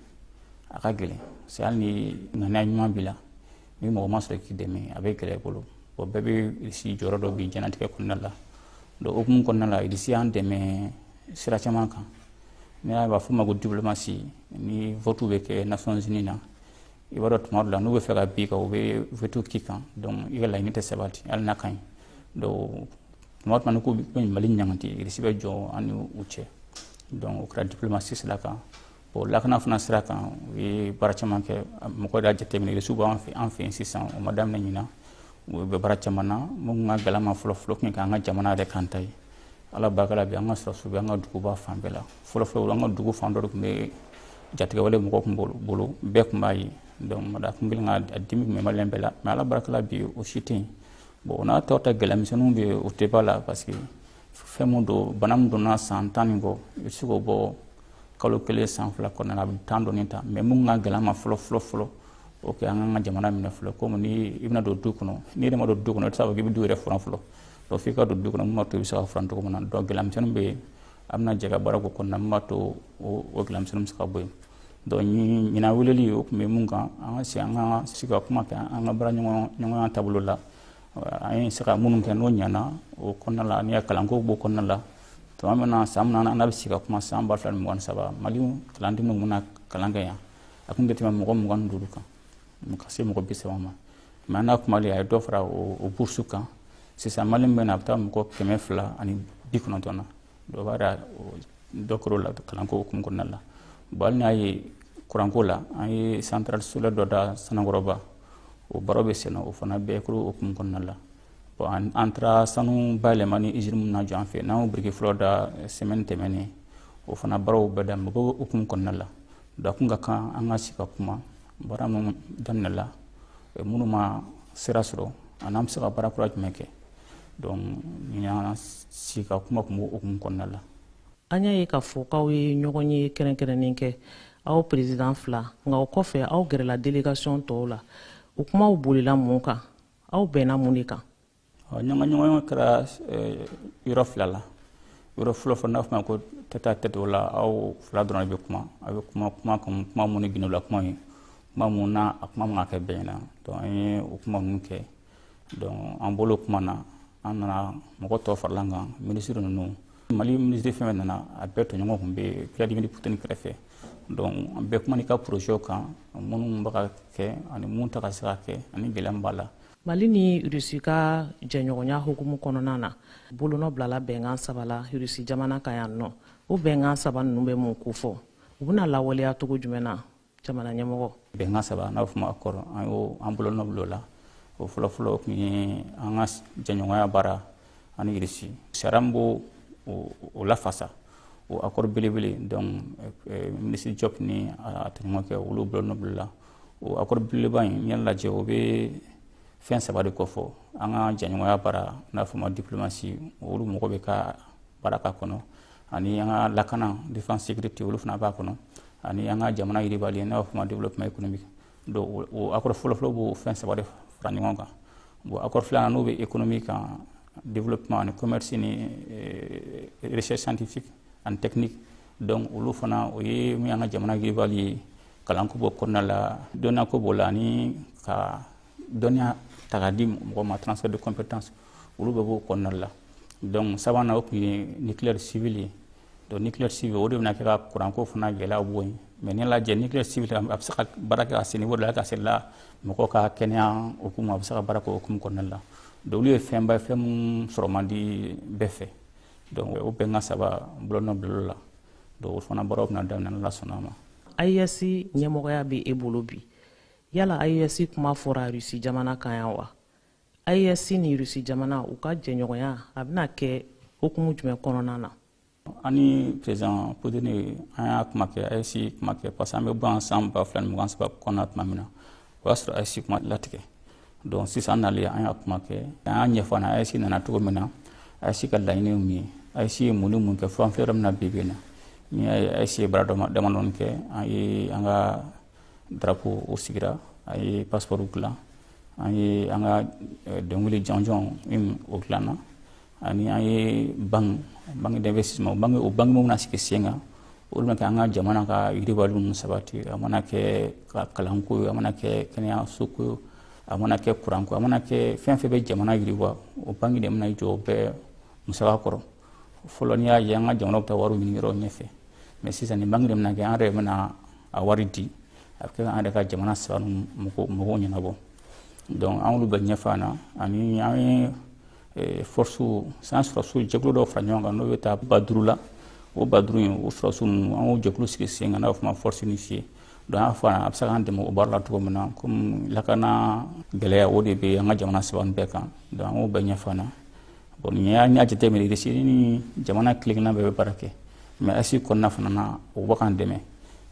Speaker 14: a ka gɛlɛn. Parce que hali ni ŋaniya ɲuman b'i la, ni mɔgɔ ma sɔrɔ k'i dɛmɛ, a bɛ gɛlɛya i bolo. Bon, bɛɛ bɛ Russie jɔyɔrɔ dɔ bi diɲɛlatigɛ kɔnɔna la. Donc hukumu kɔnɔna la, Russie y'an dɛmɛ sira caman kan. N'i y'a b'a fɔ o ma ko diplomatie, ni vote bɛ kɛ Nations Unies na, i b'a dɔn tuma dɔ la n'u bɛ fɛ ka bin kan, u bɛ veto k'i kan. Donc i ka laɲini tɛ sabati hali n'a ka ɲi. Donc tuma o tuma ni ko bɛ Mali ɲangati, Russie bɛ jɔ an ni u cɛ. Donc o kɛra diplomatie sira kan. Bon, lakana fana sira kan, u ye baara caman kɛ. Mɔgɔw y'a jateminɛ, Russie b'an fɛ yen sisan, o ma daminɛ ɲinan. U bɛ baara caman na. Mun ka gɛlɛn ma fɔlɔ fɔlɔ kun ye k'an ka jamana yɛrɛ kan ta ye. Ala barika la bi, an ka sɔrɔdasiw bɛ an ka duguba fan bɛɛ la. Fɔlɔ fɔlɔ, an ka dugu fan dɔ de tun bɛ jatigɛwale mɔgɔw tun bolo, bɛɛ tun b'a ye. Donc a kun kɛlen ka dimi tun bɛ maliyɛn bɛɛ la, mais Ala barika la bi, o si tɛ yen. Bon, o n'a tɔ ta gɛlɛya misɛnninw bɛ yen, o tɛ ba la, parce que fɛn mun don, bana min donna san 10 ni kɔ, i bɛ se k'o bɔ kalo 1 san 2 kɔnɔna la, a bɛ temps dɔɔni ta. Mais mun ka gɛlɛn ma fɔlɔ fɔlɔ fɔlɔ, o kɛ an ka jamana minɛ fɔlɔ. Komi ni i bɛna don du kɔnɔ, n'i yɛrɛ ma don du kɔnɔ, i tɛ se k'a fɔ k'i bɛ du yɛrɛ furan fɔlɔ. Donc f'i ka don du kɔnɔ, mun b'a to i bɛ se ka furan cogo min na. Donc gɛlɛya misɛnninw bɛ yen, an bɛna jɛ ka baara k'o kɔnɔna, mun b'a to o gɛlɛya misɛnninw bɛ se ka bɔ yen. Donc ɲinan weleli o tun bɛ mun kan, an ka sigi an ka sigi ka kuma kɛ an ka baara ɲɔgɔnya taabolo la. An ye se ka minnu kɛ n'o ɲɛna o kɔnɔna la, n'i ya kalanko b'o kɔnɔna la. Tuma min na san min na an bɛ sigi ka kuma san 2023, Mali kalanden minnu bɛna kalan kɛ yan, a kun tɛ tɛmɛ mɔgɔ 25 kan, ka se mɔgɔ 30 ma. Mais an n'a kumalen, a ye dɔ fara o bourse kan. Sisan Mali min bɛ na, a bɛ taa mɔgɔ 290 na. Dɔ b'a jira dɔ kɛra o la kalanko hukumu kɔnɔna la. Bon, hali n'a ye kuranko la, an ye centrale solaire dɔ da Sanankɔrɔba, o baaraw bɛ sen na, o fana bɛɛ kɛra o hukumu kɔnɔna la. Bon, an taara sanu bayɛlɛma ni usine min na jɔ an fɛ, n'an y'o biriki fɔlɔ da semaine tɛmɛnen, o fana baaraw bɛɛ daminɛ, o bɛ hukumu kɔnɔna la. Donc a kun ka kan an ka sigi ka kuma baara minnu daminɛla, minnu ma sira sɔrɔ, ani an bɛ se ka baara kura jumɛn kɛ. Donc nin sigi ka kuma kun b'o hukumu kɔnɔna la.
Speaker 13: An y'a ye k'a fɔ k'aw ye ɲɔgɔn ye kɛrɛnkɛrɛnnen kɛ, aw président 2, nka o kɔfɛ aw gɛrɛla délégation tɔw la. O kumaw bolila mun kan? Aw bɛnna mun de kan?
Speaker 14: Ɲɔgɔn kɛra yɔrɔ 2 la. Yɔrɔ fɔlɔ fɔlɔ, n'a fɔ ma ko tête à tête, o la aw 2 dɔrɔn de bɛ kuma. Aw bɛ kuma kuma kan, kuma mun ni gindola kuma ye, kuma mun na a kuma man ka kɛ bɛɛ ɲɛna. Donc an ye o kuma ninnu kɛ. Donc an bolo kuma na, an nana mɔgɔ tɔ farala an kan, minisiri ninnu. Mali minisiri fɛn fɛn nana, a bɛɛ tɔɲɔgɔn tun bɛ Vladimir Poutine kɛrɛfɛ. Donc an bɛɛ kuma n'i ka projet kan, minnu bɛ ka kɛ ani mun tɛ ka se ka kɛ ani gɛlɛya min b'a la.
Speaker 13: Mali ni Russie ka jɛɲɔgɔnya hukumu kɔnɔna na, bolonɔ bilala bɛnkan 3 la Russie jamana kan yan nɔ. O bɛnkan 3 ninnu bɛ mun kofɔ? U bɛna lawaleya cogo jumɛn na jamana ɲɛmɔgɔ?
Speaker 14: Bɛnkan 3, n'a bɛ f'o ma accord, an y'o an bolonɔ bila o la. O fɔlɔ fɔlɔ tun ye an ka jɛɲɔgɔnya baara ani Russie. Sariya min b'o o lafasa, o accord belebele, donc ministre Diop ni a tɔɲɔgɔnkɛ, olu bolonɔ bila la. O accord belebeleba in, n'i y'a lajɛ, o bɛ fɛn 3 de kofɔ. An ka jɛɲɔgɔnya baara, n'a fɔ ma diplomatie, olu mɔgɔ bɛ ka baara k'a kɔnɔ, ani an ka lakana, défense sécurité, olu fana b'a kɔnɔ, ani an ka jamana yiribali, n'a fɔ ma développement économique. Donc o accord fɔlɔ fɔlɔ b'o fɛn 3 de fara ɲɔgɔn kan. Bon, accord filanan n'o bɛ économie kan, développement ani commerce ni recherche scientifique ani technique. Donc olu fana, o ye min y'an ka jamana yiribali ye, kalanko b'o kɔnɔna la, dɔnniya ko b'o la, ani ka dɔnniya ta k'a di mɔgɔ ma, transfert de compétences, olu bɛɛ b'o kɔnɔna la. Donc sabanan, o tun ye nucléaire civil ye. Donc nucléaire civil, o de bɛna kɛ ka kuranko fana gɛlɛya bɔ yen. Mais n'i y'a lajɛ, nucléaire civil, a bɛ se ka baara kɛ ka se niveau dɔ la, ka se la mɔgɔw ka kɛnɛya hukumu, a bɛ se ka baara kɛ o hukumu kɔnɔna la. Donc olu ye fɛnba ye, fɛn mun sɔrɔ man di bɛɛ fɛ. Donc o bɛnkan 3 bolonɔ bil'o la. Donc o fana baaraw bɛna daminɛ n'Ala sɔnna a ma.
Speaker 13: AES ɲɛmɔgɔya bɛ e bolo bi. Yala AES kuma fɔra Rusi jamana kan yan wa? AES ni Rusi jamana, u ka jɛɲɔgɔnya, a bɛna kɛ hukumu jumɛn kɔnɔna na?
Speaker 14: An ni président Poutine, an y'a kuma kɛ, AES kuma kɛ, parce que an bɛ bɔ yan san 2023 kɔnɔna tuma min na, o y'a sɔrɔ AES kuma latigɛ. Donc sisan an nalen, an y'a kuma kɛ, an y'a ɲɛfɔ a ɲɛna AES nana cogo min na, AES ka laɲini ye mun ye, AES ye mun ni mun kɛ fo an filɛ yɔrɔ min na bi bi in na. N'i y'a ye, AES ye baara damadɔni kɛ. An ye an ka drapeau, o sigira, an ye passeport dilan, an ye an ka dɔnkili jɔnjɔn, o dilanna, ani an ye banque d'investissement, banque, o banque min bɛna sigi sen kan, olu bɛna kɛ an ka jamana ka yiriwali ninnu sabati. A mana kɛ ka kalanko ye, a mana kɛ kɛnɛyaso ko ye, a mana kɛ kuranko, a mana kɛ fɛn fɛn bɛ jamana yiriwa, o banque de bɛna jɔ o bɛɛ musaka kɔrɔ. Fɔlɔ, n'i y'a ye, an ka jamana bɛ taa wariw ɲini yɔrɔ ɲɛfɛ, mais sisan nin banque de bɛna kɛ, an yɛrɛ bɛna a wari di, a bɛ kɛ an yɛrɛ ka jamana saba ninnu mɔgɔw ɲɛnabɔ. Donc an y'olu bɛɛ ɲɛfɔ a na. Ani an ye force san sɔrɔsiw jɛkulu dɔw fara ɲɔgɔn kan, n'o bɛ taa 5000 la. O 5000 in, o sɔrɔsiw ninnu, an y'o jɛkulu sigi sen kan, n'a bɛ f'o ma force unifiée. Donc an y'a fɔ a bɛ se k'an dɛmɛ o baara la cogo min na, komi lakana gɛlɛya, o de bɛ an ka jamana saba ninnu bɛɛ kan. Donc an y'o bɛɛ ɲɛfɔ a na. Bon, n'i y'a jateminɛ, Russie ni jamana kelen-kelenna bɛɛ bɛ baara kɛ, mais AES kɔnɔna fana na, o bɛ k'an dɛmɛ.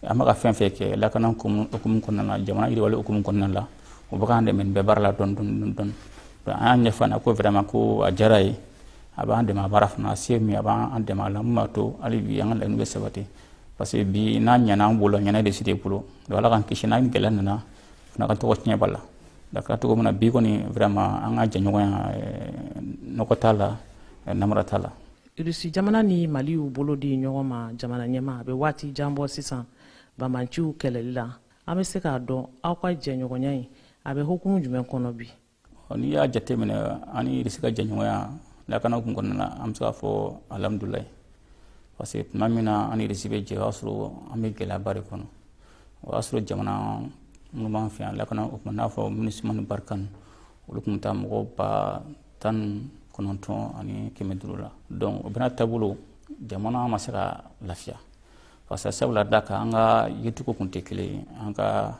Speaker 14: An bɛ ka fɛn fɛn kɛ lakana hukumu kɔnɔna la, jamana yiriwali hukumu kɔnɔna la, o bɛ k'an dɛmɛ nin bɛɛ baara la dɔɔni dɔɔni dɔɔni. An y'a ɲɛfɔ a ɲɛna ko vraiment, ko a diyara ye, a b'an dɛmɛ a baara fana, a se min, a b'an dɛmɛ a la, mun b'a to hali bi an ka laɲini bɛ sabati. Parce que bi n'a ɲɛna an bolo, a ɲɛna Russie de bolo. Donc Ala k'an kisi n'a gɛlɛya nana fana ka tɔgɔ tiɲɛ b'a la. Donc a kɛra cogo min na bi kɔni, vraiment, an ka jɛɲɔgɔnya, nɔgɔ t'a la, namara t'a la.
Speaker 13: Rusi jamana ni Mali y'u bolo di ɲɔgɔn ma, jamana ɲɛma, a bɛ waati jan bɔ sisan, banbaanciw kɛlɛli la. An bɛ se k'a dɔn, aw ka jɛɲɔgɔnya in, a bɛ hukumu jumɛn kɔnɔ bi?
Speaker 14: N'i y'a jateminɛ, an ni Russie ka jɛɲɔgɔnya lakana hukumu kɔnɔna na, an bɛ se k'a fɔ alhamdulilayi, parce que tuma min na an ni Russie bɛ jɛ, o y'a sɔrɔ an bɛ gɛlɛyaba de kɔnɔ. O y'a sɔrɔ jamana minnu b'an fɛ yan lakana hukumu, n'a fɔ MINUSMA ni Barkhane, olu tun bɛ taa mɔgɔ 19,500 la. Donc o bɛna taabolo, jamana ma se ka lafiya, parce que sabula da kan, an ka yecogo tun tɛ kelen ye, an ka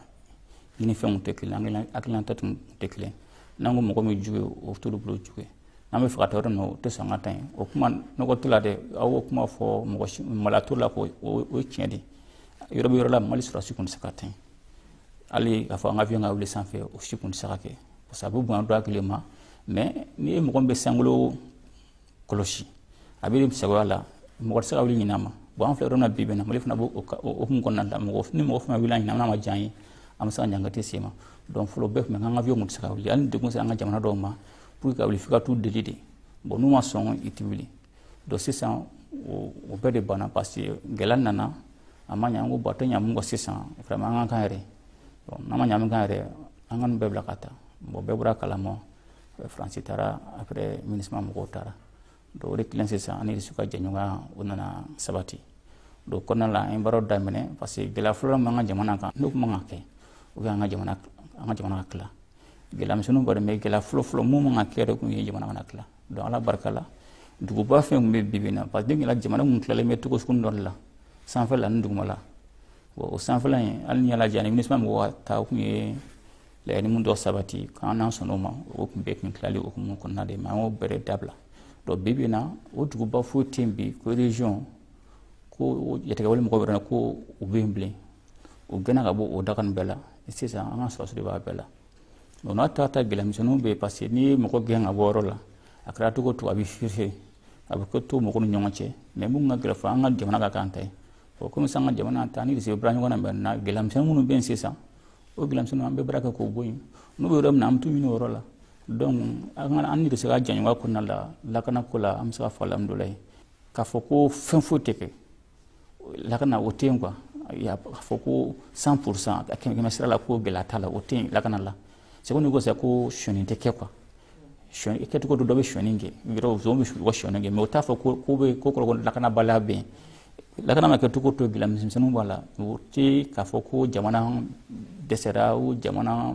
Speaker 14: ɲinifɛnw tɛ kelen, an ka hakilinata tun tɛ kelen. N'an ko mɔgɔ min jugu ye, o t'olu bolo jugu ye. N'an bɛ fɛ ka taa yɔrɔ min na, o tɛ sɔn ka taa yen. O kuma nɔgɔ t'o la dɛ, aw b'o kuma fɔ, mɔgɔ si maloya t'o la, ko o ye tiɲɛ de ye. Yɔrɔ bɛ yɔrɔ la, Mali sɔrɔdasi tun tɛ se ka taa yen. Hali k'a fɔ an ka avion ka wuli sanfɛ, o si tun tɛ se ka kɛ, parce que a bɛ bonya dɔ hakili ma. Mais n'i ye mɔgɔ min bɛ sankolo kɔlɔsi, a bɛ sagoya la, mɔgɔ tɛ se ka wuli ɲinɛ a ma. Bon, an filɛ yɔrɔ min na bi bi in na, Mali fana b'o hukumu kɔnɔna la. Mɔgɔ ni mɔgɔ fana wulila ɲinɛ, n'a ma diya an ye, an bɛ se ka ɲangati se ma. Donc fɔlɔ, bɛɛ tun bɛ an ka avion tun tɛ se ka wuli. Hali ni degun sera an ka jamana dɔw ma, pour que ka wuli, f'i ka t'u deli de. Bon, n'u ma sɔn, i tɛ wuli. Donc sisan, o bɛɛ de banna, parce que gɛlɛya nana, a ma ɲɛ. An ko bon, a tɛ ɲɛ mun kɔ sisan, vraiment, an ka kan yɛrɛ. Bon, n'an ma ɲɛ min kan yɛrɛ, an ka nin bɛɛ bila ka taa. Bon, bɛɛ bɔra kalama, Faransi taara, après MINUSMA mɔgɔw taara. Donc o de kelen sisan, an ni Russie ka jɛɲɔgɔnya, o nana sabati. Donc kɔnɔna la, an ye baaraw daminɛ, parce que gɛlɛya fɔlɔ min b'an ka jamana kan, n'o tun man ka kɛ, o ye an ka jamana ka tila. Gɛlɛya misɛnninw b'a dɔn, mais gɛlɛya fɔlɔ fɔlɔ mun man ka kɛ yɛrɛ kun ye jamana kana tila. Donc Ala barika la, duguba fɛn kun bɛ bi bi in na, parce que den jamana kun tilalen bɛ cogo sugu dɔ de la, sanfɛla ni dugumala. Bon, o sanfɛla in, hali n'i y'a lajɛ, ani MINUSMA mɔgɔw ka taa, o kun ye laɲini mun dɔ sabati k'an n'an sɔnn'o ma, o kun bɛɛ kun tilali hukumu kɔnɔna de. Mais an y'o bɛɛ de dabila. Donc bi bi in na, o duguba foyi tɛ yen bi ko région, ko jatigɛwale mɔgɔw bɛ ko u bɛ yen bilen. O gɛnna ka bɔ o daga nin bɛɛ la. Sisan an ka sɔrɔdasiw de b'a bɛɛ la. Donc n'a ta gɛlɛya misɛnninw bɛ yen, parce que n'i ye mɔgɔ gɛn ka bɔ yɔrɔ la, a kɛra cogo o cogo, a bɛ firifiri, a bɛ kɛ to mɔgɔw ni ɲɔgɔn cɛ. Mais mun ka gɛlɛn fɔ, an ka jamana ka k'an ta ye. Bon, komi sisan an ka jamana ta ni Russie bɛ baara ɲɔgɔn na, maintenant gɛlɛya misɛnnin minnu bɛ yen sisan, o gɛlɛya misɛnninw, an bɛ baara kɛ k'o bɔ yen. N'u bɛ yɔrɔ min na, an bɛ t'u ɲini o yɔrɔ la. Donc an ni Russie ka jɛɲɔgɔnya kɔnɔna la, lakana ko la, an bɛ se ka fɔ alhamdulilayi. K'a fɔ ko fɛn foyi tɛ kɛ lakana, o tɛ yen quoi. K'a fɔ ko 100%, 100 sira la, ko gɛlɛya t'a la, o tɛ yen lakana la. C'est comme ni ko sisan ko sonyɛni tɛ kɛ quoi. Sonyɛ kɛcogo dɔ bɛ sonyɛni kɛ, yɔrɔ zon bɛ u ka sonyɛni kɛ, mais o t'a fɔ ko bɛ ko kɔrɔ ko lakanabaliya bɛ yen. Lakana ma kɛ cogo to, gɛlɛya misɛnmisɛnninw b'a la. O tɛ k'a fɔ ko jamana dɛsɛra o jamana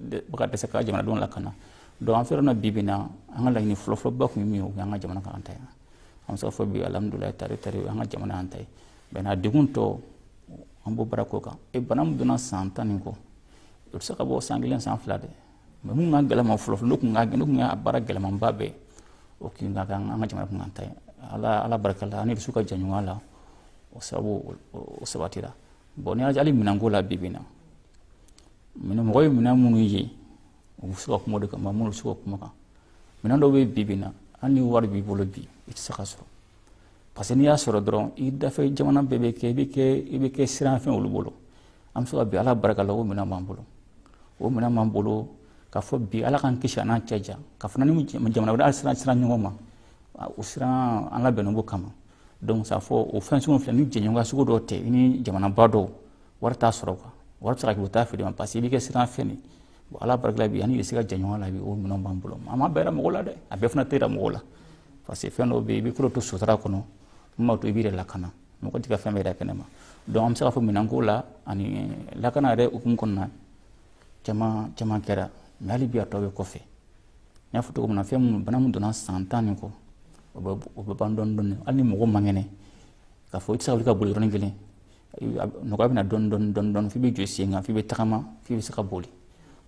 Speaker 14: bɛ ka dɛsɛ ka jamanadenw lakana. Donc an filɛ yɔrɔ min na bi bi in na, an ka laɲini fɔlɔfɔlɔba tun ye min ye, o ye an ka jamana k'an ta ye. An bɛ se k'a fɔ bi alhamdulilayi, tari tari, an ka jamana y'an ta ye. Maintenant degun tɔ, an b'o baara k'o kan. E bana min donna san 10 nin kɔ, o tɛ se ka bɔ san 1 san 2 dɛ. Mais mun ka gɛlɛn ma fɔlɔ, n'o kun ka n'o kun y'a baara gɛlɛmanba bɛɛ, o kun ka kan an ka jamana kun k'an ta ye. Ala barika la, an ni Irisiw ka jɛɲɔgɔnya la, o sababu o sabatira. Bon, n'i y'a hali minɛnko la bi bi in na, mɔgɔ ye minɛn minnu ye, u bɛ se ka kuma o de kan, minnu bɛ se ka kuma kan. Minɛn dɔw bɛ bi bi in na, hali ni wari b'i bolo bi, i tɛ se ka sɔrɔ. Parce que n'i y'a sɔrɔ dɔrɔn, i dafɛ jamana bɛɛ bɛ kɛ, i bɛ kɛ siranfɛn olu bolo. An bɛ se ka bi Ala barika la, o minɛn b'an bolo. O minɛn b'an bolo k'a fɔ bi Ala k'an kisi a n'an cɛ jan. K'a fɔ ni jamana wɛrɛ hali siran ɲɔgɔn ma, o siran an labɛnnen b'o kama. Donc ça fɔ o fɛn sugu filɛ, ni jɛɲɔgɔnya sugu dɔw tɛ, i ni jamanaba dɔw, wari t'a sɔrɔ quoi. Wari bɛ se ka kɛ u t'a feere ma, parce que i bɛ kɛ siranfɛn de. Bon, Ala barika la bi, an ni se ka jɛɲɔgɔnya la bi, o minɛnw b'an bolo. An m'a bɛɛ yira mɔgɔw la dɛ, a bɛɛ fana tɛ yira mɔgɔw la. Parce que fɛn dɔw bɛ yen, i bɛ ko dɔ to sutura kɔnɔ, mun b'a to i b'i yɛrɛ lakana. Mɔgɔ t'i ka fɛn bɛɛ yira kɛnɛ ma. Donc an bɛ se k'a fɔ minɛnko la ani lakana yɛrɛ hukumu kɔnɔna, caman caman kɛra, mais hali bi a tɔ bɛ kɔfɛ. N y'a fɔ cogo min na, fɛn mun bana min donna san 10 nin kɔ, o bɛ ban dɔɔni dɔɔni. Hali ni mɔgɔ man kɛnɛ, k'a fɔ i tɛ se ka wuli ka boli yɔrɔnin kelen, nɔgɔya bɛ na dɔɔni dɔɔni dɔɔni dɔɔni, f'i bɛ jɔ sen kan, f'i bɛ tagama, f'i bɛ se ka boli.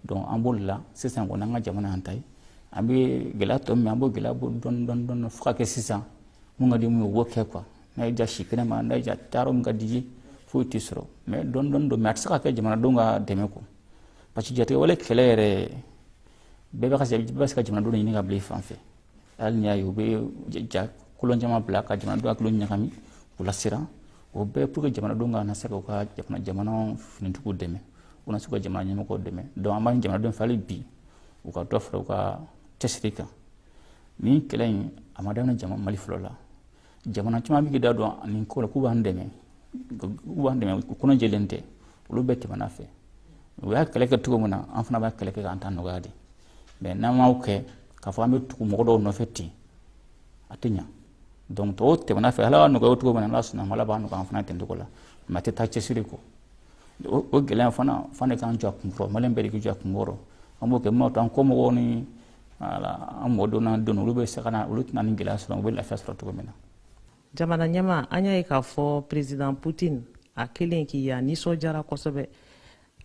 Speaker 14: Donc an b'o de la sisan kɔni, an ka jamana y'an ta ye. An bɛ gɛlɛya tɔ min, an b'o gɛlɛya bɔ dɔɔni dɔɔni dɔɔni fo ka kɛ sisan mun ka di mun ye, o b'o kɛ quoi. N'a y'i diya si kɛnɛ ma, n'a y'i diya taa yɔrɔ min ka di i ye, foyi t'i sɔrɔ. Mais dɔɔni dɔɔni don, mais a tɛ se ka kɛ jamanadenw ka dɛmɛ kɔ. Parce que jatigɛwale kɛlɛ yɛrɛ, bɛɛ bɛ se ka jamanadenw ɲini ka bila i fan fɛ. Hali n'i y'a ye u bɛ ja kolon caman bila ka jamanadenw hakiliw ɲagami, k'u lasiran, o bɛɛ pour que jamanadenw ka na se k'u ka jamana finitigiw dɛmɛ, u na se ka jamana ɲɛmɔgɔw dɛmɛ. Donc an b'a ɲini jamanadenw fɛ hali bi, u ka dɔ fara u ka cɛsiri kan. Nin kɛlɛ in, a ma daminɛ jama Mali fɔlɔ la. Jamana caman bɛ k'i da don nin ko la k'u b'an dɛmɛ, k'u b'an dɛmɛ, u kɔnɔ jɛlen tɛ, olu bɛɛ tɛmɛna fɛ. U y'a kɛlɛ kɛ cogo min na, an fana b'a kɛlɛ kɛ k'an ta nɔgɔya de. Mais n'an m'aw kɛ k'a fɔ an bɛ tugu mɔgɔ dɔw nɔfɛ ten, a tɛ ɲa. Donc tɔw tɛmɛna fɛ, Ala y'a nɔgɔya cogo min na, Ala sɔnna ma, Ala b'a nɔgɔya an fana ten cogo la. Mais a tɛ taa cɛsiri kɔ. O gɛlɛya fana fan de k'an jɔ a kunkɔrɔ, maliyɛn bɛɛ de k'i jɔ a kunkɔrɔ. An b'o kɛ min b'a to an kɔmɔgɔw ni an mɔdenw n'an denw, olu bɛ se ka na, olu tɛna ni gɛlɛya sɔrɔ, u bɛ lafiya sɔrɔ cogo min na.
Speaker 13: Jamana ɲɛma, an y'a ye k'a fɔ président Poutine a kelen k'i ya nisɔndiyara kosɛbɛ,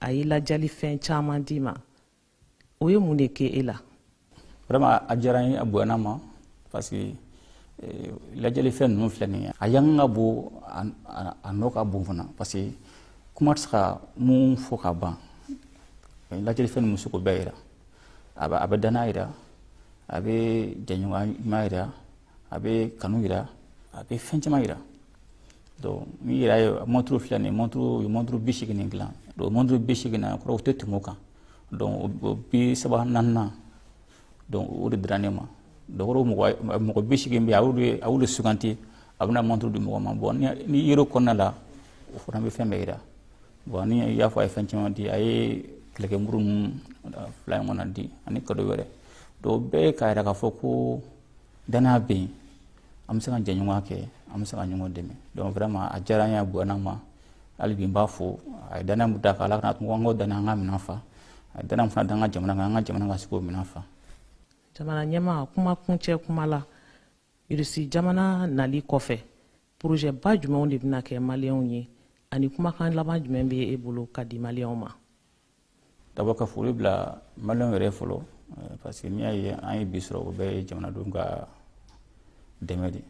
Speaker 13: a ye lajali fɛn caman d'i ma, o ye mun de kɛ e la?
Speaker 14: Vraiment, a diyara n ye, a bonyana ma, parce que lajɛli fɛn ninnu filɛ nin ye, a yankan ka bon, a nɔ ka bon fana, parce que kuma tɛ se ka mun fɔ ka ban. Lajɛli fɛn ninnu bɛ se k'o bɛɛ yira. A bɛ danaya yira, a bɛ jɛɲɔgɔnya ɲuman yira, a bɛ kanu yira, a bɛ fɛn caman yira. Donc n'i yɛrɛ ye montre filɛ nin ye, montre 80 nin dilan. Donc montre 80 na, kɔrɔ o tɛ tɛmɛ o kan. Donc o 34nan, donc o de dira ne ma. Donc o mɔgɔ 80 bɛ yen, a y'olu suganti, a bɛna montre di mɔgɔ ma. Bon, ni yero kɔnɔna la, o fana bɛ fɛn bɛɛ yira. Bon, ni i y'a fɔ, a ye fɛn caman di, a ye kɛlɛkɛmuru ninnu fila in kɔnɔ di ani cadeau wɛrɛ. Donc bɛɛ k'a yira k'a fɔ ko danaya bɛ yen, an bɛ se ka jɛɲɔgɔnya kɛ, an bɛ se ka ɲɔgɔn dɛmɛ. Donc vraiment, a diyara n ye, a bonyana n ma. Hali bi n b'a fo, a ye danaya min d'a kan, Ala kana an k'o danaya, an ka minɛn fa. A ye danaya min fana da an ka jamana kan, an ka jamana ka se k'o minɛn fa.
Speaker 13: Jamana ɲɛma, kuma kuncɛ kuma la, Irisi jamana nali kɔfɛ, projet ba jumɛnw de bɛna kɛ maliyɛnw ye, ani kumakan laban jumɛn bɛ e bolo ka di maliyɛnw ma?
Speaker 14: D'abord, ka foli bila maliyɛnw yɛrɛ fɔlɔ, parce que n'i y'a ye an ye bi sɔrɔ, o bɛɛ ye jamanadenw ka dɛmɛ de.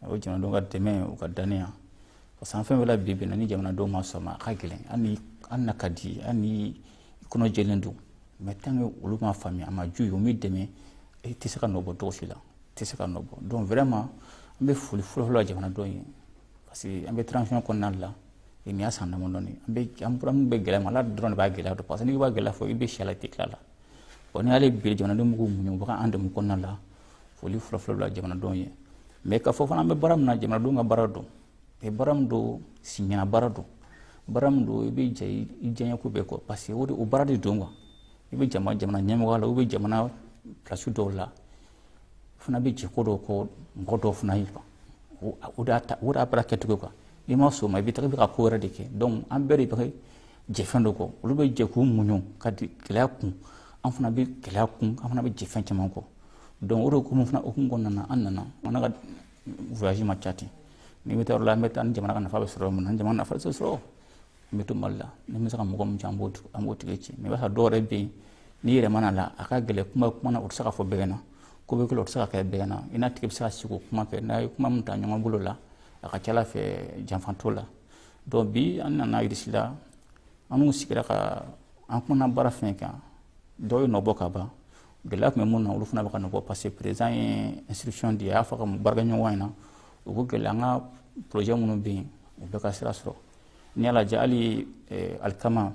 Speaker 14: O jamanadenw ka dɛmɛ, u ka dannaya, parce que an fɛn fɛn la bi bi in na, ni jamanadenw ma sɔn ma, a ka gɛlɛn. Hali n'a ka di, hali ni i kɔnɔ jɛlen don, mais tant que olu ma faamuya, a ma ju ye, u m'i dɛmɛ, i tɛ se ka nɔ bɔ cogo si la, i tɛ se ka nɔ bɔ. Donc vraiment, an bɛ foli fɔlɔ fɔlɔ la jamanadenw ye, parce que an bɛ transition kɔnɔna la, nin y'a san damadɔni, an bɛ an bɔra min bɛ gɛlɛya ma, Ala dɔrɔn de b'a gɛlɛya dɔn, parce que n'i b'a gɛlɛya fɔ, i bɛ si a la, i tɛ tila la. Bon, ni hali bi jamanadenw b'u muɲu, u bɛ ka an dɛmɛ kɔnɔna la, foli fɔlɔ fɔlɔ bila jamanadenw ye. Mais k'a fɔ fana, an bɛ baara min na, jamanadenw ka baara don, baara min don, siɲɛna baara don, baara min don, i bɛ jɛ i diɲɛ ko bɛɛ kɔ, parce que o de o baara de don quoi. I bɛ jamana ɲɛmɔgɔya la, u bɛ jamana place dɔw la, fana bɛ jɛ ko dɔw kɔ mɔgɔ dɔw fana ye quoi. O de y'a baara kɛcogo quoi. N'i ma sɔn o ma, i bɛ taga i bɛ ka ko wɛrɛ de kɛ. Donc an bɛɛ de bɛ jɛ fɛn dɔ kɔ, olu bɛ jɛ k'u muɲu ka gɛlɛya kun, an fana bɛ gɛlɛya kun, an fana bɛ jɛ fɛn caman kɔ. Donc o de hukumu fana hukumu kɔnɔna na, an nana, an ka voyage ma ca ten. Ni bɛ taa yɔrɔ la, an bɛ taa ni jamana ka nafa bɛ sɔrɔ min na, ni jamana nafa tɛ sɔrɔ, an bɛ to Mali la. Ni bɛ se ka mɔgɔ min ci, an b'o tigi ci. Mais i b'a sɔrɔ dɔw yɛrɛ bɛ yen, n'i yɛrɛ mana la, a ka gɛlɛn, kuma na, o tɛ se ka fɔ bɛɛ ɲɛna. Ko bɛ kɛ o tɛ se ka kɛ bɛɛ ɲɛna. I n'a tigi bɛ se ka sigi k'o kuma kɛ, n'a ye kuma min ta ɲɔgɔn bolo la, a ka ca ala fɛ janfa t'o la. Donc bi an nana Irisi la, an n'u sigira ka an kumana baara fɛn kan, dɔw ye nɔ bɔ ka ban. Gɛlɛya tun bɛ mun na, olu fana bɛ ka nɔ bɔ parce que président ye instruction di, a y'a fɔ ka baarakɛɲɔgɔn ɲɛna, u ko gɛlɛya an ka projet minnu bɛ yen, u bɛɛ ka sira sɔrɔ. N'i y'a lajɛ hali alikama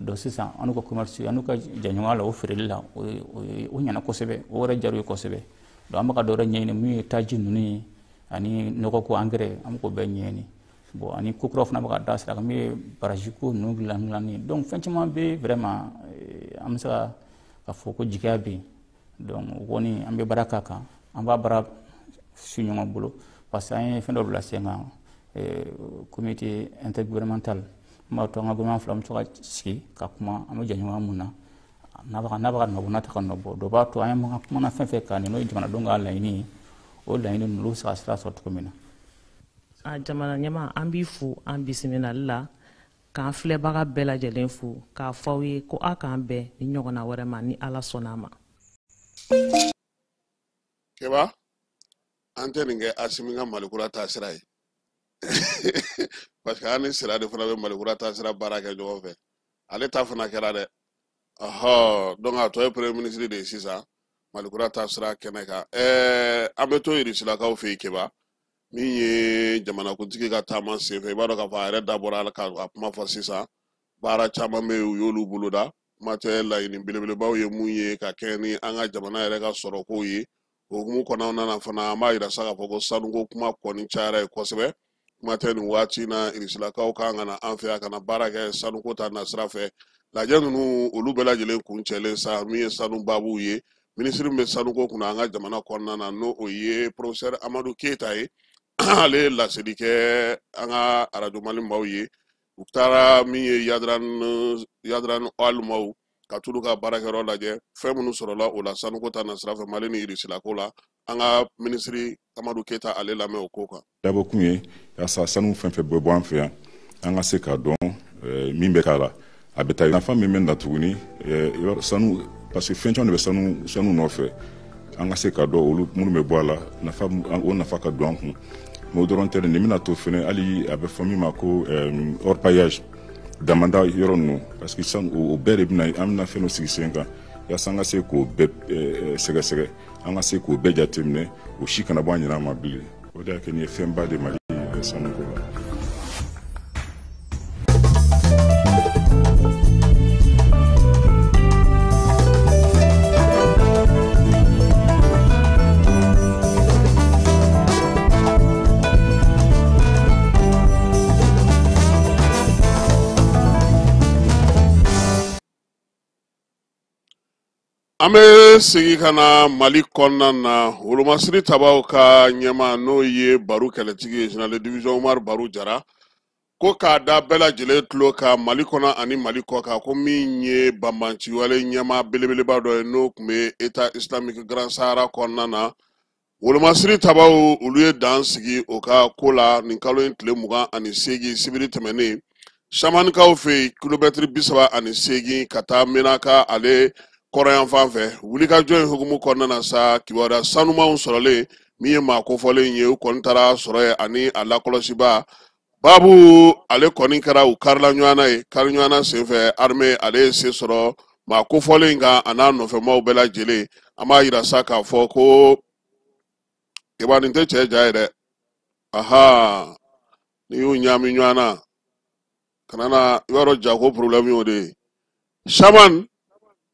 Speaker 14: donc sisan an n'u ka commerce, an n'u ka jɛɲɔgɔnya la, o feereli la, o ɲɛna kosɛbɛ, o yɛrɛ diyara u ye kosɛbɛ. Donc an bɛ ka dɔ wɛrɛ ɲɛɲini min ye taji ninnu ye ani nɔgɔ ko engrais, an bɛ k'o bɛɛ ɲɛɲini. Bon ani ko kuraw fana bɛ ka da sira kan min ye baraji ko ninnu dilan dilanni. Donc fɛn caman bɛ vraiment an bɛ se ka fɔ ko jigiya bɛ yen. Donc o kɔni an bɛ baara k'a kan, an b'a baara su ɲɔgɔn bolo parce que an ye fɛn dɔ bila sen kan, comité intergouvernemental. An b'a to an ka gouvernement fila an bɛ to ka sigi ka kuma, an bɛ jɛɲɔgɔnya mun na, n'a bɛ ka nɔ bɔ, n'a tɛ ka nɔ bɔ. Dɔ b'a to an ye kumana fɛn fɛn kan n'o ye jamanadenw ka laɲini ye, o laɲini ninnu olu bɛ se ka sira sɔrɔ cogo min na.
Speaker 13: A jamana ɲɛmaa, an b'i fo an bisimilali la, k'an filɛbaga bɛɛ lajɛlen fo, k'a fɔ aw ye ko a k'an bɛn ni ɲɔgɔnna wɛrɛ ma ni Ala sɔnna a ma.
Speaker 3: Keba, an tɛ nin kɛ Asimi ka Malikura taasira ye. Parce que an ni Sira de fana bɛ Malikura taasira baara kɛ ɲɔgɔn fɛ. Ale ta fana kɛra dɛ. Ɔhɔ, donc a tɔ ye premier ministre de ye sisan Malikura taasira kɛnɛ kan. An bɛ to Irisilakaw fɛ yen Keba. Min ye jamanakuntigi ka taama senfɛ, i b'a dɔn k'a fɔ a yɛrɛ dabɔra a ka kuma fɔ sisan. Baara caman bɛ yen, u y'olu boloda. Kuma tɛ laɲini belebelebaw ye mun ye ka kɛ ni an ka jamana yɛrɛ ka sɔrɔkow ye. O hukumu kɔnɔna na fana, an b'a yira sa k'a fɔ ko sanuko kuma kɔni cayara yen kosɛbɛ. Kuma tɛ nin waati in na, Irisilakaw kan ka na an fɛ yan ka na baara kɛ sanuko ta nasira fɛ. Lajɛ ninnu olu bɛɛ lajɛlen kuncɛlen sa, min ye sanu baabuw ye. Minisiri min bɛ sanuko kunna an ka jamana kɔnɔna na, n'o o ye professeur Amadu Keyita ye. Ale ye laseli kɛ an ka arajo Mali maaw ye. U taara min ye Yadran Oil maaw ka t'olu ka baarakɛyɔrɔ lajɛ, fɛn minnu sɔrɔla o la sanuko ta nasira fɛ Mali ni Irisilako la. An ka minisiri Amadu Keyita ale lamɛn o ko kan.
Speaker 15: Dabɔkun ye yaasa sanu fɛn fɛn bɛ bɔ an fɛ yan, an ka se k'a dɔn min bɛ k'a la, a bɛ taa nafa min bɛ na tuguni sanu, parce que fɛn caman de bɛ sanu nɔfɛ, an ka se k'a dɔn olu minnu bɛ bɔ a la, nafa o nafa ka don an kun. Mais o dɔrɔn tɛ, nin bɛna to fɛnɛ hali a bɛ fɔ min ma ko orpaillage, damanda yɔrɔ ninnu, parce que sanu o bɛɛ de bɛna, an bɛna fɛn dɔ sigi sen kan yaasa an ka se k'o bɛɛ sɛgɛsɛgɛ, an ka se k'o bɛɛ jateminɛ, o si kana bɔ an ɲinɛ ma bilen. O de y'a kɛ nin ye fɛnba de Mali sanuko la.
Speaker 3: An bɛ segin ka na Mali kɔnɔna na, wolomasiri tabaw ka ɲɛma n'o ye Baru kɛlɛtigi ye, général de division Umaru Baru Jara, ko k'a da bɛɛ lajɛlen tulo kan Mali kɔnɔ ani Mali kɔ kan, ko min ye banbanciwale ɲɛma belebeleba dɔ ye n'o tun bɛ État islamique Grand Sahara kɔnɔna na. Wolomasiri tabaw olu ye dan sigi o ka ko la nin kalo in tile 28 sibiri tɛmɛnen, Samanikaw fɛ yen kilomɛtiri 38 ka taa Menaka ale kɔrɔyan fan fɛ. Wulikajɔ in hukumu kɔnɔna na sa, kibaruya sanumanw sɔrɔlen min ye maa kofɔlen ye, u kɔni taara sɔrɔ yen ani a lakɔlɔsiba Babu ale kɔni kɛra u karila ɲɔgɔn ye. Kari ɲɔgɔn senfɛ, armée ale ye se sɔrɔ maa kofɔlen kan a n'a nɔfɛmaw bɛɛ lajɛlen. An b'a yira sa k'a fɔ ko Keba nin tɛ cɛ ja ye dɛ. Aha, n'i y'u ɲaami ɲɔgɔn na, kana na, i b'a dɔn jako problème y'o de ye. Saman,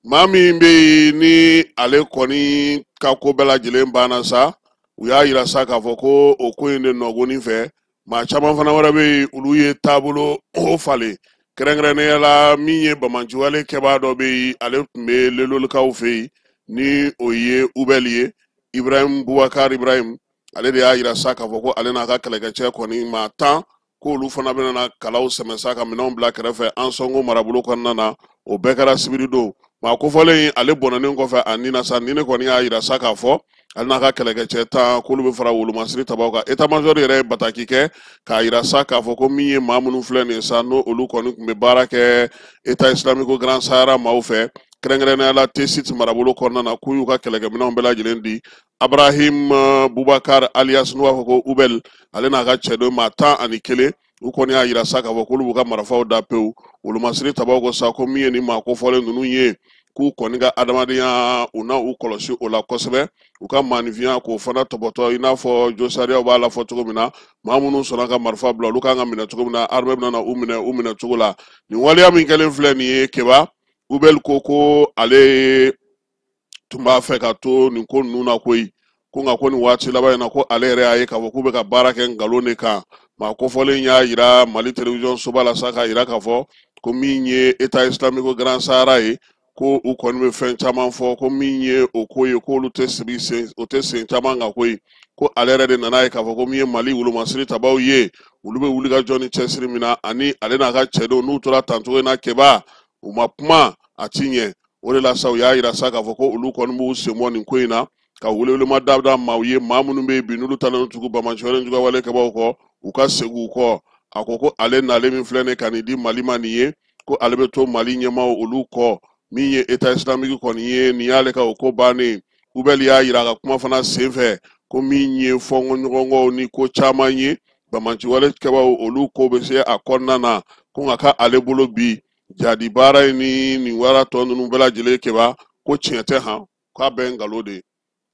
Speaker 3: maa min bɛ yen ni ale kɔni ka ko bɛɛ lajɛlen banna sa, u y'a yira sa k'a fɔ ko o ko in de nɔgɔnin fɛ, maa caman fana wɛrɛ bɛ yen olu ye taabolo o falen. Kɛrɛnkɛrɛnnenya la, min ye bamanciwale kɛbaa dɔ bɛ yen, ale tun bɛ Lelolikaw fɛ yen, Ni o ye Ubɛli ye, Ibrahim Bubakar Ibrahim, ale de y'a yira sa k'a fɔ ko ale n'a ka kɛlɛkɛcɛ kɔni maa 10, k'olu fana bɛna na kalaw sɛmɛ sa ka minɛnw bila kɛrɛfɛ Ansɔngo marabolo kɔnɔna na. O bɛɛ kɛra sibiri don. Maa kofɔlen in, ale bɔnɛnen kɔfɛ a ni na sa, ni ne kɔni y'a yira sa k'a fɔ ale n'a ka kɛlɛkɛcɛ 10, k'olu bɛ fara wolomasiri tabaw kan. État major yɛrɛ ye bataki kɛ k'a yira sa k'a fɔ ko min ye maa minnu filɛ nin ye sa, n'o olu kɔni tun bɛ baara kɛ État islamique Grand Sahara maaw fɛ, kɛrɛnkɛrɛnnenya la Tessit marabolo kɔnɔna na, k'u y'u ka kɛlɛkɛminɛnw bɛɛ lajɛlen di Abrahim Bubakar alias n'u b'a fɔ ko Ubel, ale n'a ka cɛden maa 11, u kɔni y'a yira sa k'a fɔ k'olu b'u ka marifaw da pewu. Wolomasiri tabaw ko sa ko min ye nin maa kofɔlen ninnu ye, k'u kɔni ka adamadenya, u na u kɔlɔsi o la kosɛbɛ, u ka maaninfinya k'o fana tɔbɔtɔ, i n'a fɔ josariyaw b'a la fɔ cogo min na, maa minnu sɔnna ka marifa bila, olu kan ka minɛ cogo min na, armée bɛna u minɛ u minɛ cogo la. Nin waleya min kɛlen filɛ nin ye Keba, Ubel ko ale tun b'a fɛ ka to nin ko ninnu na koyi, ko nka ko nin waati laban in na, ko ale yɛrɛ y'a ye k'a fɔ k'u bɛ ka baara kɛ nkalon de kan. Maa kofɔlen y'a yira Mali télévision soba la sa k'a yira k'a fɔ ko min ye État islamique Grand Sahara ye, ko u kɔni bɛ fɛn caman fɔ, ko min ye o ko ye, k'olu tɛ sigi sen, o tɛ sen caman kan koyi. Ko ale yɛrɛ de nana ye k'a fɔ ko min ye Mali wolomasiri tabaw ye, olu bɛ wuli ka jɔ ni cɛsiri min na, ani ale n'a ka cɛdenw n'u tora tancogo in na Keba, u ma kuma a ti ɲɛ. O de la sa, u y'a yira sa k'a fɔ ko olu kɔni b'u sen bɔ nin ko in na, ka welewelema da maaw ye, maa minnu bɛ yen bi n'olu taalen tugu banbaanciwale juguwale kɛbaaw kɔ, u ka segin u kɔ. A ko ale nalen min filɛ nin ka nin di Mali ma nin ye, ko ale bɛ to Mali ɲɛmaaw olu kɔ. Min ye État islamique kɔni ye, nin y'ale ka o ko bannen. Ubɛli y'a yira a ka kuma fana senfɛ ko min ye fɔnkɔɲɔgɔnkɔw ni ko caman ye, banbaanciwale kɛbaaw olu ko bɛ se a kɔnɔna na, ko nka k'ale bolo bi jadi baara in ni nin wara tɔ ninnu bɛɛ lajɛlen Keba, ko tiɲɛ tɛ han, k'a bɛɛ ye nkalon de ye.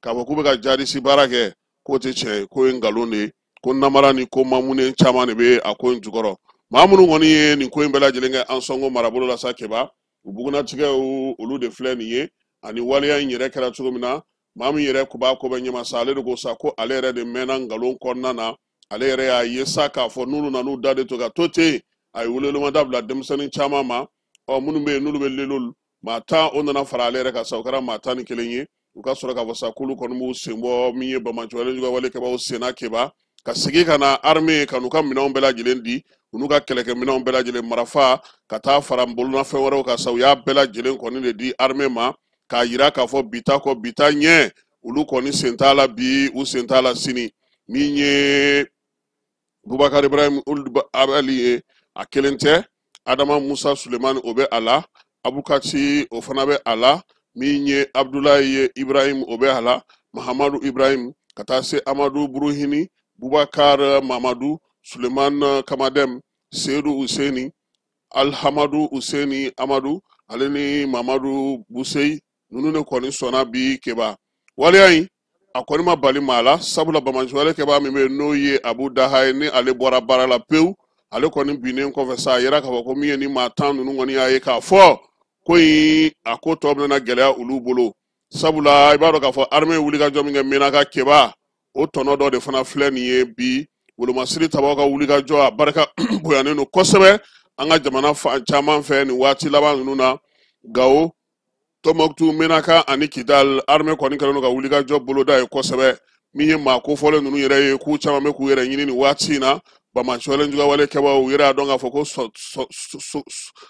Speaker 3: K'a fɔ k'u bɛ ka jadisi baara kɛ, k'o tɛ tiɲɛ ye, k'o ye nkalon de ye, ko namara ni ko mamunen caman de bɛ a ko in jukɔrɔ. Maa minnu kɔni ye nin ko in bɛɛ lajɛlen kɛ Ansɔngo marabolo la sa Keba, u bugunnatigɛw olu de filɛ nin ye, ani waleya in yɛrɛ kɛra cogo min na. Maa min yɛrɛ kun b'a ko bɛɛ ɲɛma sa, ale de ko sa ko ale yɛrɛ de mɛnna nkalon kɔnɔna na. Ale yɛrɛ y'a ye sa k'a fɔ n'olu nan'u da de to ka to ten, a ye welewelema da bila denmisɛnnin caman ma, ɔ minnu bɛ yen n'olu bɛ lelolu maa 10, o nana fara ale yɛrɛ kan sa, o kɛra maa 11 ye. U ka sɔrɔ k'a fɔ sa k'olu kɔni b'u sen bɔ min ye banbaanciwale juguwale kɛbaaw senna Keba, ka segin ka na armée ka n'u ka minɛnw bɛɛ lajɛlen di, u n'u ka kɛlɛkɛminɛnw bɛɛ lajɛlen, marifa ka taa fara bolomafɛn wɛrɛw kan sa, u y'a bɛɛ lajɛlen kɔni de di armée ma, k'a yira k'a fɔ bi ta kɔ bi ta ɲɛ, olu kɔni sen t'a la bi, u sen t'a la sini. Min ye Bubakar Ibrahim Abali ye, a kelen tɛ, Adama Musa Sulemani o bɛ a la, Abukati o fana bɛ a la, min ye Abdulayi ye Ibrahim o bɛ a la, Mahamadu Ibrahim ka taa se Amadu Buruhini, Bubakar Mamadu, Suleman Kamadem, Seyidu Useni, Alhamadu Useni Amadu, ale ni Mamadu Buseyi, ninnu de kɔni sɔnna bi Keba. Waleya in a kɔni ma bali maa la, sabula banbaanciwale kɛbaa min bɛ yen n'o ye Abu Daha ye, ni ale bɔra baara la pewu, ale kɔni binnen kɔfɛ sa, a yira k'a fɔ ko min ye ni maa 10 ninnu kɔni y'a ye k'a fɔ ko in a ko tɔ bɛna gɛlɛya olu bolo, sabula i b'a dɔn k'a fɔ armée ye wulikajɔ min kɛ Menaka Keba, o tɔnɔ dɔ de fana filɛ nin ye bi. Wolomasiri tabaw ka wulikajɔ a barika bonyanen don kosɛbɛ an ka jamana fan caman fɛ nin waati laban ninnu na. Gawo, Tɔnbɔkutu, Menaka ani Kidal, armée kɔni kɛlen don ka wulikajɔ boloda ye kosɛbɛ. Min ye maa kofɔlen ninnu yɛrɛ ye, k'u caman bɛ k'u yɛrɛ ɲini nin waati in na, banbaanciwale juguwale kɛbaaw u yɛrɛ y'a dɔn k'a fɔ ko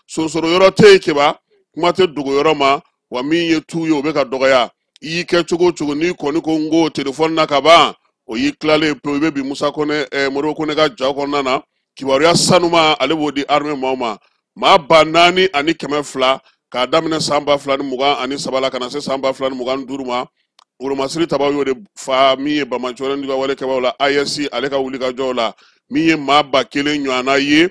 Speaker 3: sonsoro yɔrɔ tɛ yen Keba, kuma tɛ dogo yɔrɔ ma, wa min ye tu ye o bɛ ka dɔgɔya. I y'i kɛ cogo o cogo, n'i kɔni ko n ko telefɔni na ka ban, o y'i tilalen pewu. I bɛ bi Musa Kɔnɛ, Modibo Kɔnɛ ka ja kɔnɔna na, kibaruya sanuma ale b'o di armée maaw ma. Maa 4200 k'a daminɛ san 2023 la ka na se san 2025 ma, wolomasiri tabaw y'o de fa min ye banbaanciwale juguwale kɛbaaw la, AES ale ka wulikajɔw la, min ye maa 1000 ɲɔgɔnna ye,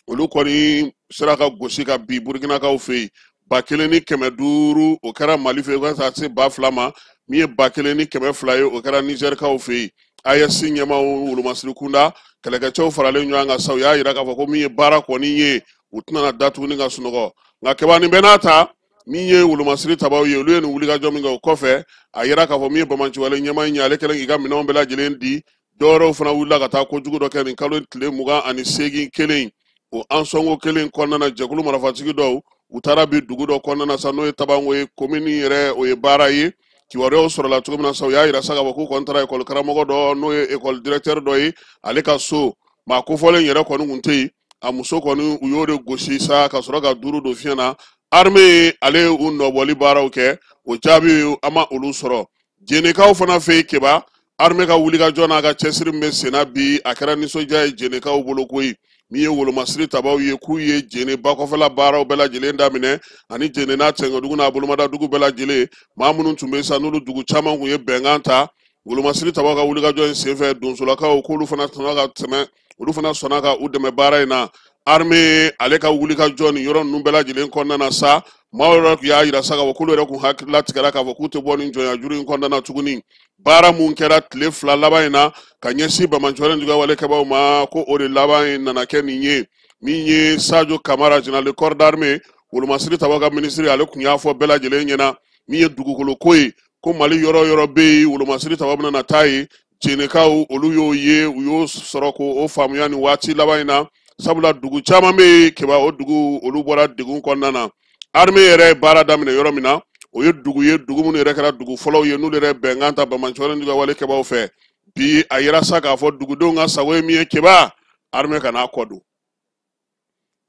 Speaker 3: olu kɔni sera ka gosi ka bi Burkinakaw fɛ yen. 1500 o kɛra Mali fɛ yen, ka taa se 2000 ma. Min ye 1200 ye, o kɛra Nizɛrikaw fɛ yen. AES ɲɛmaaw wolomasiri kunda kɛlɛkɛcɛw faralen ɲɔgɔn kan sa, u y'a yira k'a fɔ ko min ye baara kɔni ye, u tɛna da tuguni ka sunɔgɔ. Nka Keba, nin bɛɛ n'a ta, min ye wolomasiri tabaw ye, olu ye nin wulikajɔ min kɛ o kɔfɛ, a yira k'a fɔ min ye banbaanciwale ɲɛmaa in ye, ale kɛlen k'i ka minɛnw bɛɛ lajɛlen di, dɔwɛrɛw fana wulila ka taa kojugu dɔ kɛ nin kalo tile 28 kelen, o Ansɔngo kelen kɔnɔna na. Jɛkulu marifatigi dɔw U taara bi dugu dɔ kɔnɔna na sa, n'o ye Tabango ye, komini yɛrɛ o ye baara ye. Kibaruyaw sɔrɔla cogo min na sa, u y'a yira sa k'a fɔ k'u kɔni taara ekɔli karamɔgɔ dɔ, n'o ye ekɔli directeur dɔ ye, ale ka so. Maa kofɔlen yɛrɛ kɔni kun tɛ yen, a muso kɔni u y'o de gosi sa ka sɔrɔ ka duuru don fiɲɛ na. Armée ale ye u nɔbɔli baaraw kɛ, o jaabi an ma olu sɔrɔ. Jenekaw fana fɛ yen, Keba, armée ka wulikajɔ n'a ka cɛsiri min bɛ senna bi, a kɛra nisɔndiya ye Jenekaw bolo koyi. Min ye wolomasiri tabaw ye, k'u ye Jene bakɔfɛla baaraw bɛɛ lajɛlen daminɛ, ani Jene n'a cɛnkɛdugu n'a bolomadadugu bɛɛ lajɛlen. Maa minnu tun bɛ sa, n'olu dugu caman kun ye bɛnkan ta wolomasiri tabaw ka wulikajɔ in senfɛ, donsolakaw k'olu fana sɔnna ka tɛmɛ, olu fana sɔnna ka u dɛmɛ baara in na. Armée ale ka wulikajɔ nin yɔrɔ ninnu bɛɛ lajɛlen kɔnɔna na sa, maaw yɛrɛ tun y'a yira sa k'a fɔ k'olu yɛrɛ kun hakili latigɛra k'a fɔ k'u tɛ bɔ nin jɔnya juru in kɔnɔna na tuguni. Baara mun kɛra tile 2 laban in na ka ɲɛsin banbaanciwale juguya wale kɛbaaw ma, ko o de laban in nana kɛ nin ye. Min ye Sadio Kamara, général de corps d'armée, wolomasiri tabaw ka minisiri, ale kun y'a fɔ bɛɛ lajɛlen ɲɛna min ye dugukolo ko ye, ko Mali yɔrɔ yɔrɔ bɛ yen, wolomasiri tabaw bɛna na taa yen. Jenekaw olu y'o ye, u y'o sɔrɔ k'o faamuya nin waati laban in na, sabula dugu caman bɛ yen, Keba, o dugu olu bɔra degun kɔnɔna na. Armée yɛrɛ ye baara daminɛ yɔrɔ min na, o ye dugu ye, dugu minnu yɛrɛ kɛra dugu fɔlɔw ye, n'olu yɛrɛ bɛnkan ta banbaanciwale juguya wale kɛbaaw fɛ. Bi a yira sa k'a fɔ dugudenw ka sago ye min ye, Keba, armée kan'a kɔ don.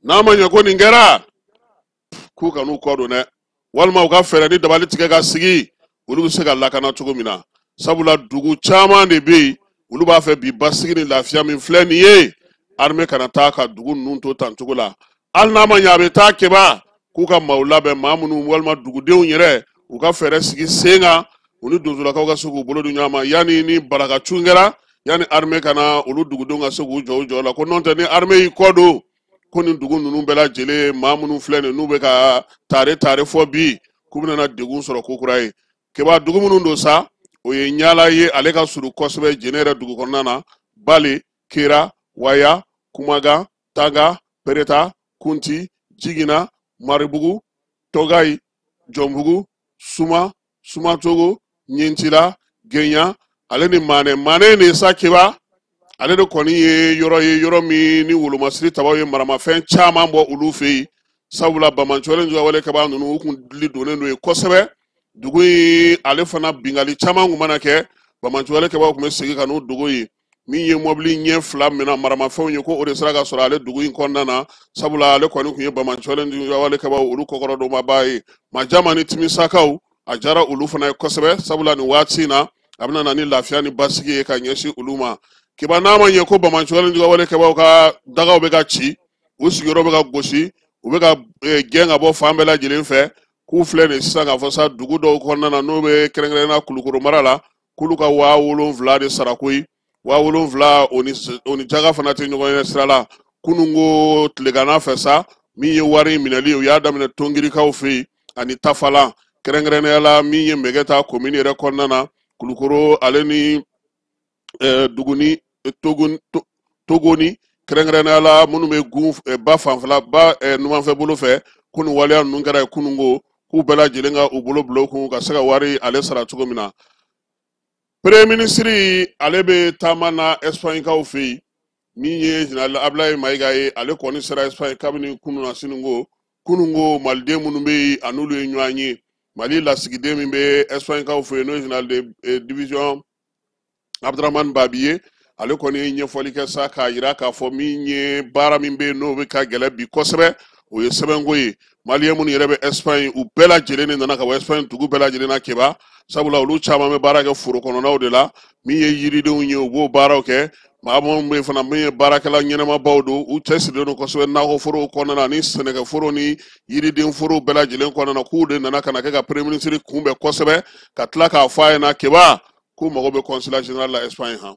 Speaker 3: N'a ma ɲɛ ko nin kɛra, k'u kan'u kɔ don dɛ, walima u ka fɛɛrɛ ni dabali tigɛ ka sigi, olu bɛ se ka lakana cogo min na. Sabula dugu caman de bɛ yen, olu b'a fɛ bi basigi ni lafiya min filɛ nin ye, armée kana taa ka dugu ninnu to tan cogo la. Hali n'a ma ɲɛ a bɛ taa, Keba, k'u ka maaw labɛn, maa minnu walima dugudenw yɛrɛ u ka fɛɛrɛ sigi sen kan, u ni donsolakaw ka se k'u bolo di ɲɔgɔn ma, yanni ni baraka cun kɛra, yanni armée kana olu dugudenw ka se k'u jɔ u jɔ la. Ko n'o tɛ, ni armée y'i kɔ don, ko nin dugu ninnu bɛɛ lajɛlen, maa minnu filɛ nin n'u bɛ ka tare tare fɔ bi, k'u bɛna degun sɔrɔ ko kura ye. Keba, dugu minnu don sa, o ye Ɲala ye, ale ka surun kosɛbɛ Jene yɛrɛ dugu kɔnɔna na, Bale, Kera, Waya, Kumagan, Tanga, Pereta, Kunti, Jigina, Maribugu, Tɔgayi, Jɔnbugu, Suma, Sumatogo, Ɲintila, Genya, ale ni Manɛ. Manɛ de sa, Keba, ale de kɔni ye yɔrɔ ye, yɔrɔ min ni wolomasiri tabaw ye maramafɛn caman bɔ olu fɛ yen, sabula banbaanciwale juguya wale kɛbaa ninnu u kun dili donnen don yen kosɛbɛ. Dugu in ale fana bingali caman kun mana kɛ, banbaanciwale kɛbaaw kun bɛ segin ka n'u dogo yen. Min ye mɔbili ɲɛ 2 minɛ maramafɛnw ye, ko o de sera ka sɔrɔ ale dugu in kɔnɔna na, sabula ale kɔni kun ye banbaanciwale juguya wale kɛbaaw olu kɔkɔrɔdonmaba ye. Majama ni Timisakaw, a diyara olu fana ye kosɛbɛ, sabula nin waati in na a bɛna na ni lafiya ni basigi ye ka ɲɛsin olu ma. Keba, n'a ma ɲɛ ko banbaanciwale juguya wale kɛbaaw ka dagaw bɛ ka ci, u sigiyɔrɔ bɛ ka gosi, u bɛ ka gɛn ka bɔ fan bɛɛ lajɛlen fɛ, k'u filɛ nin sisan k'a fɔ sa dugu dɔw kɔnɔna na, n'o bɛ kɛrɛnkɛrɛnnenya Kulukoro mara la, k'olu ka 7000 de sara koyi. 7000 o ni jaga fana tɛ ɲɔgɔn ɲɛ sira la. Kununko tileganna fɛ sa, min ye wari in minɛli ye, u y'a daminɛ Tongirikaw fɛ yen ani Tafalan, kɛrɛnkɛrɛnnenya la min ye Mɛgɛta komini yɛrɛ kɔnɔna na, Kulukoro ale ni Duguni, Togoni, kɛrɛnkɛrɛnnenya la minnu bɛ gun ba fanfɛla ba numanfɛ bolo fɛ, ko nin waleya ninnu kɛra yen kununko, k'u bɛɛ lajɛlen ka u bolo bila u kun ka se ka wari ale sara cogo min na. Premier ministre ale bɛ taama na Espagne-kaw fɛ yen, min ye général Ablaye Mayiga ye, ale kɔni sera Espagne kabini kunun na siniko. Kununko maliden minnu bɛ yen, a n'olu ye ɲɔgɔn ye. Mali lasigiden min bɛ Espagne-kaw fɛ yen, n'o ye général de division Abdramane Babi ye, ale kɔni ye ɲɛfɔli kɛ sa k'a yira k'a fɔ min ye baara min bɛ yen n'o bɛ ka gɛlɛn bi kosɛbɛ, o ye sɛbɛnko ye. Maliyɛn minnu yɛrɛ bɛ Espagne, u bɛɛ lajɛlen de nana ka bɔ Espagne dugu bɛɛ lajɛlen na, Keba, sabula olu caman bɛ baara kɛ foro kɔnɔnaw de la. Min ye yiridenw ye, u b'o baaraw kɛ. Maa minnu bɛ yen fana, min ye baarakɛla ɲɛnɛmabaw don, u cɛsirilen don kosɛbɛ nakɔforow kɔnɔna na ni sɛnɛkɛforo ni yiridenforow bɛɛ lajɛlen kɔnɔna na, k'u de nana ka na kɛ ka premier ministre kunbɛn kosɛbɛ, ka tila k'a fɔ a ɲɛna, Keba, k'u mago bɛ consulat général la Espagne han,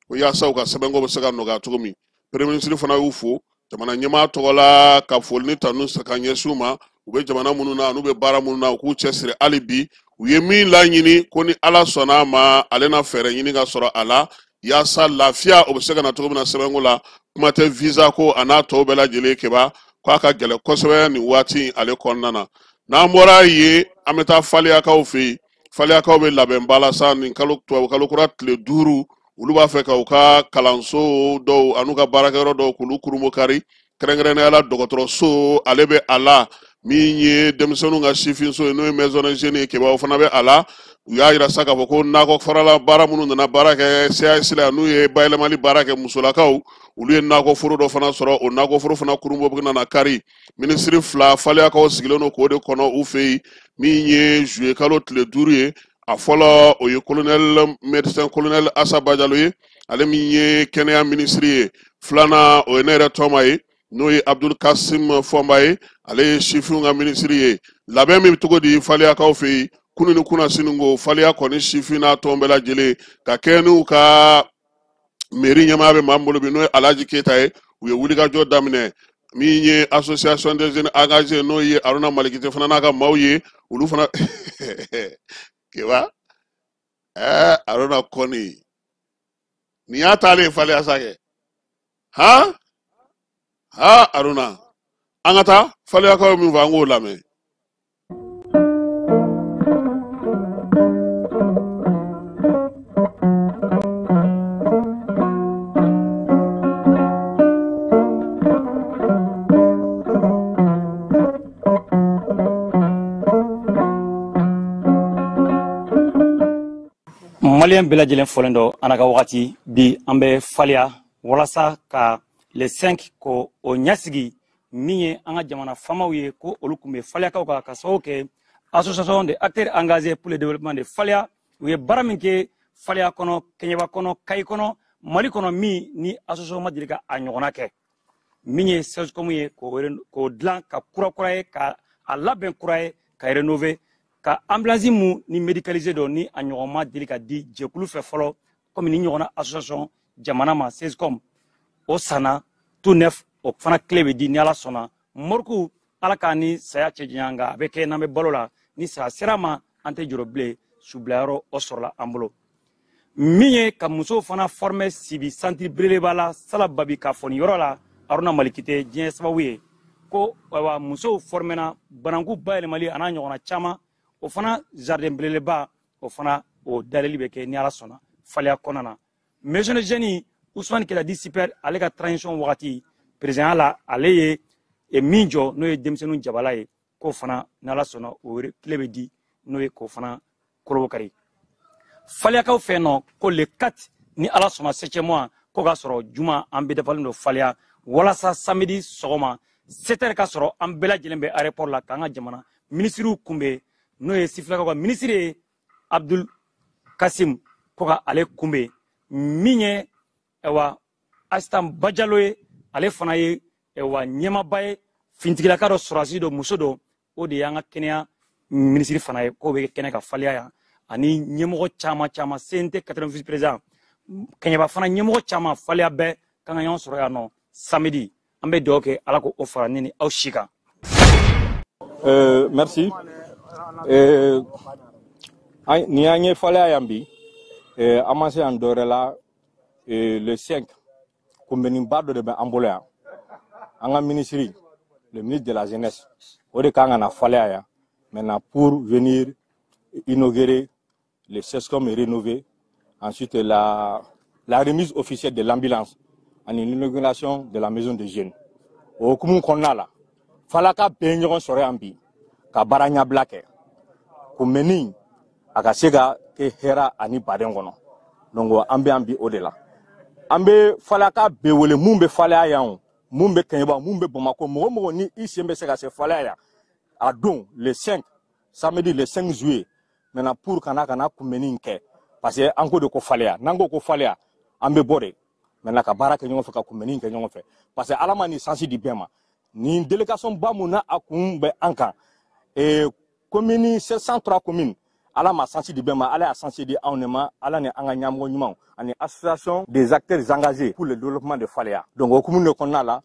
Speaker 3: ko yaasa u ka sɛbɛnko bɛ se ka nɔgɔya cogo min. Premier ministre fana y'u fo jamana ɲɛmaa tɔgɔ la, ka foli ni tanu ka ɲɛsin u ma, u bɛ jamana minnu na n'u bɛ baara minnu na, u k'u cɛsiri hali bi. U ye min laɲini, ko ni Ala sɔnna a ma, ale na fɛɛrɛ ɲini ka sɔrɔ a la, yaasa lafiya o bɛ se ka na cogo min na sɛbɛnko la. Kuma tɛ visa ko a n'a tɔw bɛɛ lajɛlen, Keba, k'a ka gɛlɛn kosɛbɛ nin waati in ale kɔnɔna na. N'an bɔra yen, an bɛ taa Faliyakaw fɛ yen. Faliyakaw bɛ labɛn ba la sa nin kalo tubabu kalo kura tile 5, olu b'a fɛ ka u ka kalanso dɔw an'u ka baarakɛyɔrɔ dɔw k'olu kurunbokari, kɛrɛnkɛrɛnnenya la dɔgɔtɔrɔso ale bɛ a la. Min ye denmisɛnninw ka sifinso ye, n'o ye maison des jeunes ye, Keba, o fana bɛ a la. U y'a yira sa k'a fɔ ko nakɔ farala baara minnu nana baara kɛ CAS la, n'u ye bayɛlɛmali baara kɛ musolakaw, olu ye nakɔ foro dɔ fana sɔrɔ. O nakɔ foro fana kurunbɔ nana kari. Minisiri 2 Faleyakaw sigilen don k'o de kɔnɔ u fɛ yen. Min ye juillet kalo tile 5 ye, a fɔlɔ o ye colonel médecin colonel Asa Bajalo ye, ale min ye kɛnɛya minisiri ye. Filanan, o ye ne yɛrɛ tɔma ye, n'o ye Abdul Kasim Fɔnba ye, ale ye sifinw ka minisiri ye. Labɛn min bɛ cogo di Faleyakaw fɛ yen kunun ni kunnasini ko Faleya kɔni sifin n'a tɔn bɛɛ lajɛlen ka kɛ n'u ka mairie ɲɛmaaya bɛ maa min bolo bi, n'o ye Alhaji Keyita ye, u ye wulikajɔ daminɛ. Min ye association des jeunes engagés, n'o ye Aruna Malikite fana n'a ka maaw ye, olu fana Keba Aruna kɔni nin y'a taalen Faleya sa kɛ han ha Aruna, an ka taa Faleyakaw ye min fɔ, an k'o lamɛn.
Speaker 14: Maliyɛn bɛɛ lajɛlen fɔlen don an ka wagati bi, an bɛ Faleya walasa ka le 5 ko o ɲɛsigi min ye an ka jamana faamaw ye, ko olu tun bɛ Faleyakaw kan ka sababu kɛ association des acteurs engagés pour le développement de Faleya. U ye baara min kɛ Faleya kɔnɔ, Kɛɲɛba kɔnɔ, Kayi kɔnɔ, Mali kɔnɔ, min ni association ma deli ka a ɲɔgɔnna kɛ, min ye CSCOM ye, k'o dilan ka kura kura ye, ka a labɛn kura ye, ka rénover, ka ambulance mu ni médicalisé dɔ ni a ɲɔgɔn ma deli ka di jɛkulu fɛ fɔlɔ, komi ni ɲɔgɔnna association jamana ma. CSCOM o sanna tout neuf, o fana clé bɛ di ni Ala sɔnna. Moriku, Ala k'a ni saya cɛ janya, nka a bɛ kɛ n'an bɛ balo la, ni saya sera ma an tɛ jɔrɔ bilen, subilayɔrɔ o sɔrɔla an bolo. Min ye ka musow fana former Sibi centre belebeleba la Sala Babi, k'a fɔ nin yɔrɔ la Aruna Malikite diɲɛ sababu ye ko ayiwa musow formena bananku bayɛlɛmali a n'a ɲɔgɔnna caman. O fana jardin belebeleba, o fana o dayɛlɛli bɛ kɛ ni Ala sɔnna Faleya kɔnɔna na. Maison des jeunes, Ousmane Keita dit super, ale ka transition wagati président la, ale ye min jɔ, n'o ye denmisɛnninw jabala ye, k'o fana n'Ala sɔnna o tile bɛ di, n'o ye k'o fana korobokari. Faleyakaw fɛ yen nɔ ko le 4 ni Ala sɔnna 7e mois, ko k'a sɔrɔ juma an bɛɛ dafalen don Faleya, walasa samedi sɔgɔma 7 heures ka sɔrɔ an bɛɛ lajɛlen bɛ aéroport la k'an ka jamana minisiriw kunbɛn, n'o ye sifilakaw ka minisiri ye Abdul Kasim, ko ka ale kunbɛn. Min ye ayiwa Asitan Bajalo ye, ale fana ye ayiwa ɲɛmaaba ye, fintigilaka dɔ, sɔrɔdasi dɔ, muso dɔ, o de y'an ka kɛnɛya minisiri fana ye, k'o bɛ kɛnɛ ka Faleya yan, ani ɲɛmɔgɔ caman caman, CNT 80 vice président, Kɛɲɛba fana ɲɛmɔgɔ caman, Faleya bɛɛ kan ka ɲɔgɔn sɔrɔ yan nɔ samedi. An bɛ dugawu kɛ Ala k'o fara ne ni aw si kan.
Speaker 16: Merci. Ni an ye Faleya yan bi, an ma se yan dɔwɛrɛ la, le 5 kunbɛnniba dɔ de bɛ an bolo yan. An ka minisiri, le ministre de la jeunesse, o de kan ka na Faleya yan maintenant pour venir inaugurer le CSCOM rénové, ensuite la remise officielle de l'ambulance ani l'inauguration de la maison des jeunes. O hukumu kɔnɔna la, Falaka bɛɛ ye ɲɔgɔn sɔrɔ yan bi ka baara ɲɛbila kɛ kunbɛnni a ka se ka kɛ hɛrɛ ani baden kɔnɔ. Donc an bɛ yan bi o de la. An bɛ Falaka bɛɛ wele, mun bɛ Faleya yan o, mun bɛ Kɛɲɛba, mun bɛ Bamakɔ, mɔgɔ mɔgɔ ni i sen bɛ se ka se Faleya yan a don le 5 samedi le 5 juillet maintenant pour kana kunbɛnni kɛ, parce que an ko de ko Faleya, n'an ko ko Faleya an bɛ bɔ de maintenant ka baara kɛ ɲɔgɔn fɛ, ka kunbɛnni kɛ ɲɔgɔn fɛ, parce que Ala ma nin sansi di bɛɛ ma. Nin délégation ba mun na a kun bɛ an kan, commune 703 communes, Ala ma sansi di bɛɛ ma, Ala y'a sansi di anw de ma, Ala ni an ka ɲɛmɔgɔ ɲumanw ani association des acteurs engagés pour le développement de Faleya. Donc o hukumu de kɔnɔna la,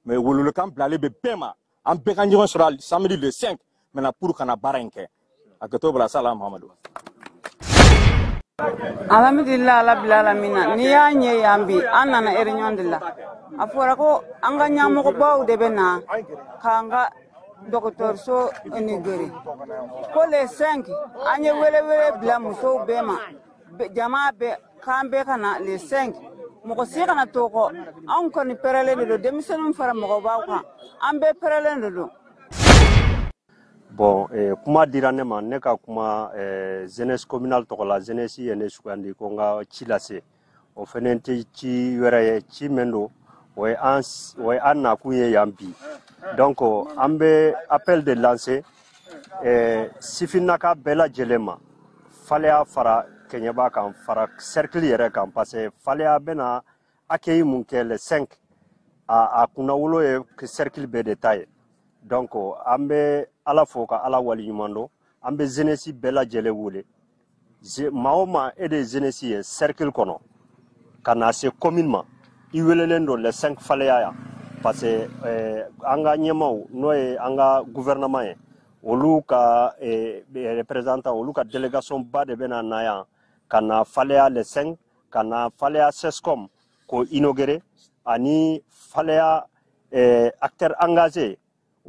Speaker 16: mais welewelekan bilalen bɛ bɛɛ ma, an bɛɛ ka ɲɔgɔn sɔrɔ samedi le 5 maintenant pour kana baara in kɛ. A kɛtɔ bala sala Muhamadu.
Speaker 17: Alhamdulillah rabbil alamin. Ni y'a ɲɛ yan bi, an nana réunion de la. A fɔra ko an ka ɲɛmɔgɔbaw de bɛ na k'an ka dɔgɔtɔrɔso inauguré. Ko le 5 an ye welewele bila musow bɛɛ ma, jama bɛɛ, k'an bɛɛ ka na le 5. Mɔgɔ si kana to kɔ. Anw kɔni pɛrɛlen de don, denmisɛnninw fara mɔgɔbaw kan, an bɛɛ pɛrɛlen de don.
Speaker 18: Bon, kuma dira ne ma, ne ka kuma jeunesse communale tɔgɔ la. Jeunesse ye ne sugandi ko n ka ci lase. O fɛnɛ tɛ ci wɛrɛ ye, ci min don, o ye an nakun ye yan bi. Donc an bɛ appel de lancer sifinnaka bɛɛ lajɛlen ma, Faleya fara Kɛɲɛba kan, fara cercle yɛrɛ kan, parce que Faleya bɛna accueil mun kɛ le 5, a kunnawolo ye cercle bɛɛ de ta ye. Donc an bɛ Ala fo ka Ala waleɲuman dɔn. An bɛ jeunesse bɛɛ lajɛlen wele, maa o maa e de ye jeunesse ye cercle kɔnɔ ka na se commune ma, i welelen don le 5 Faleya yan, parce que an ka ɲɛmaaw, n'o ye an ka gouvernement ye, olu ka représentant, olu ka délégation ba de bɛna na yan ka na Faleya le 5, ka na Faleya CSCOM k'o inaugurer, ani Faleya acteur engagé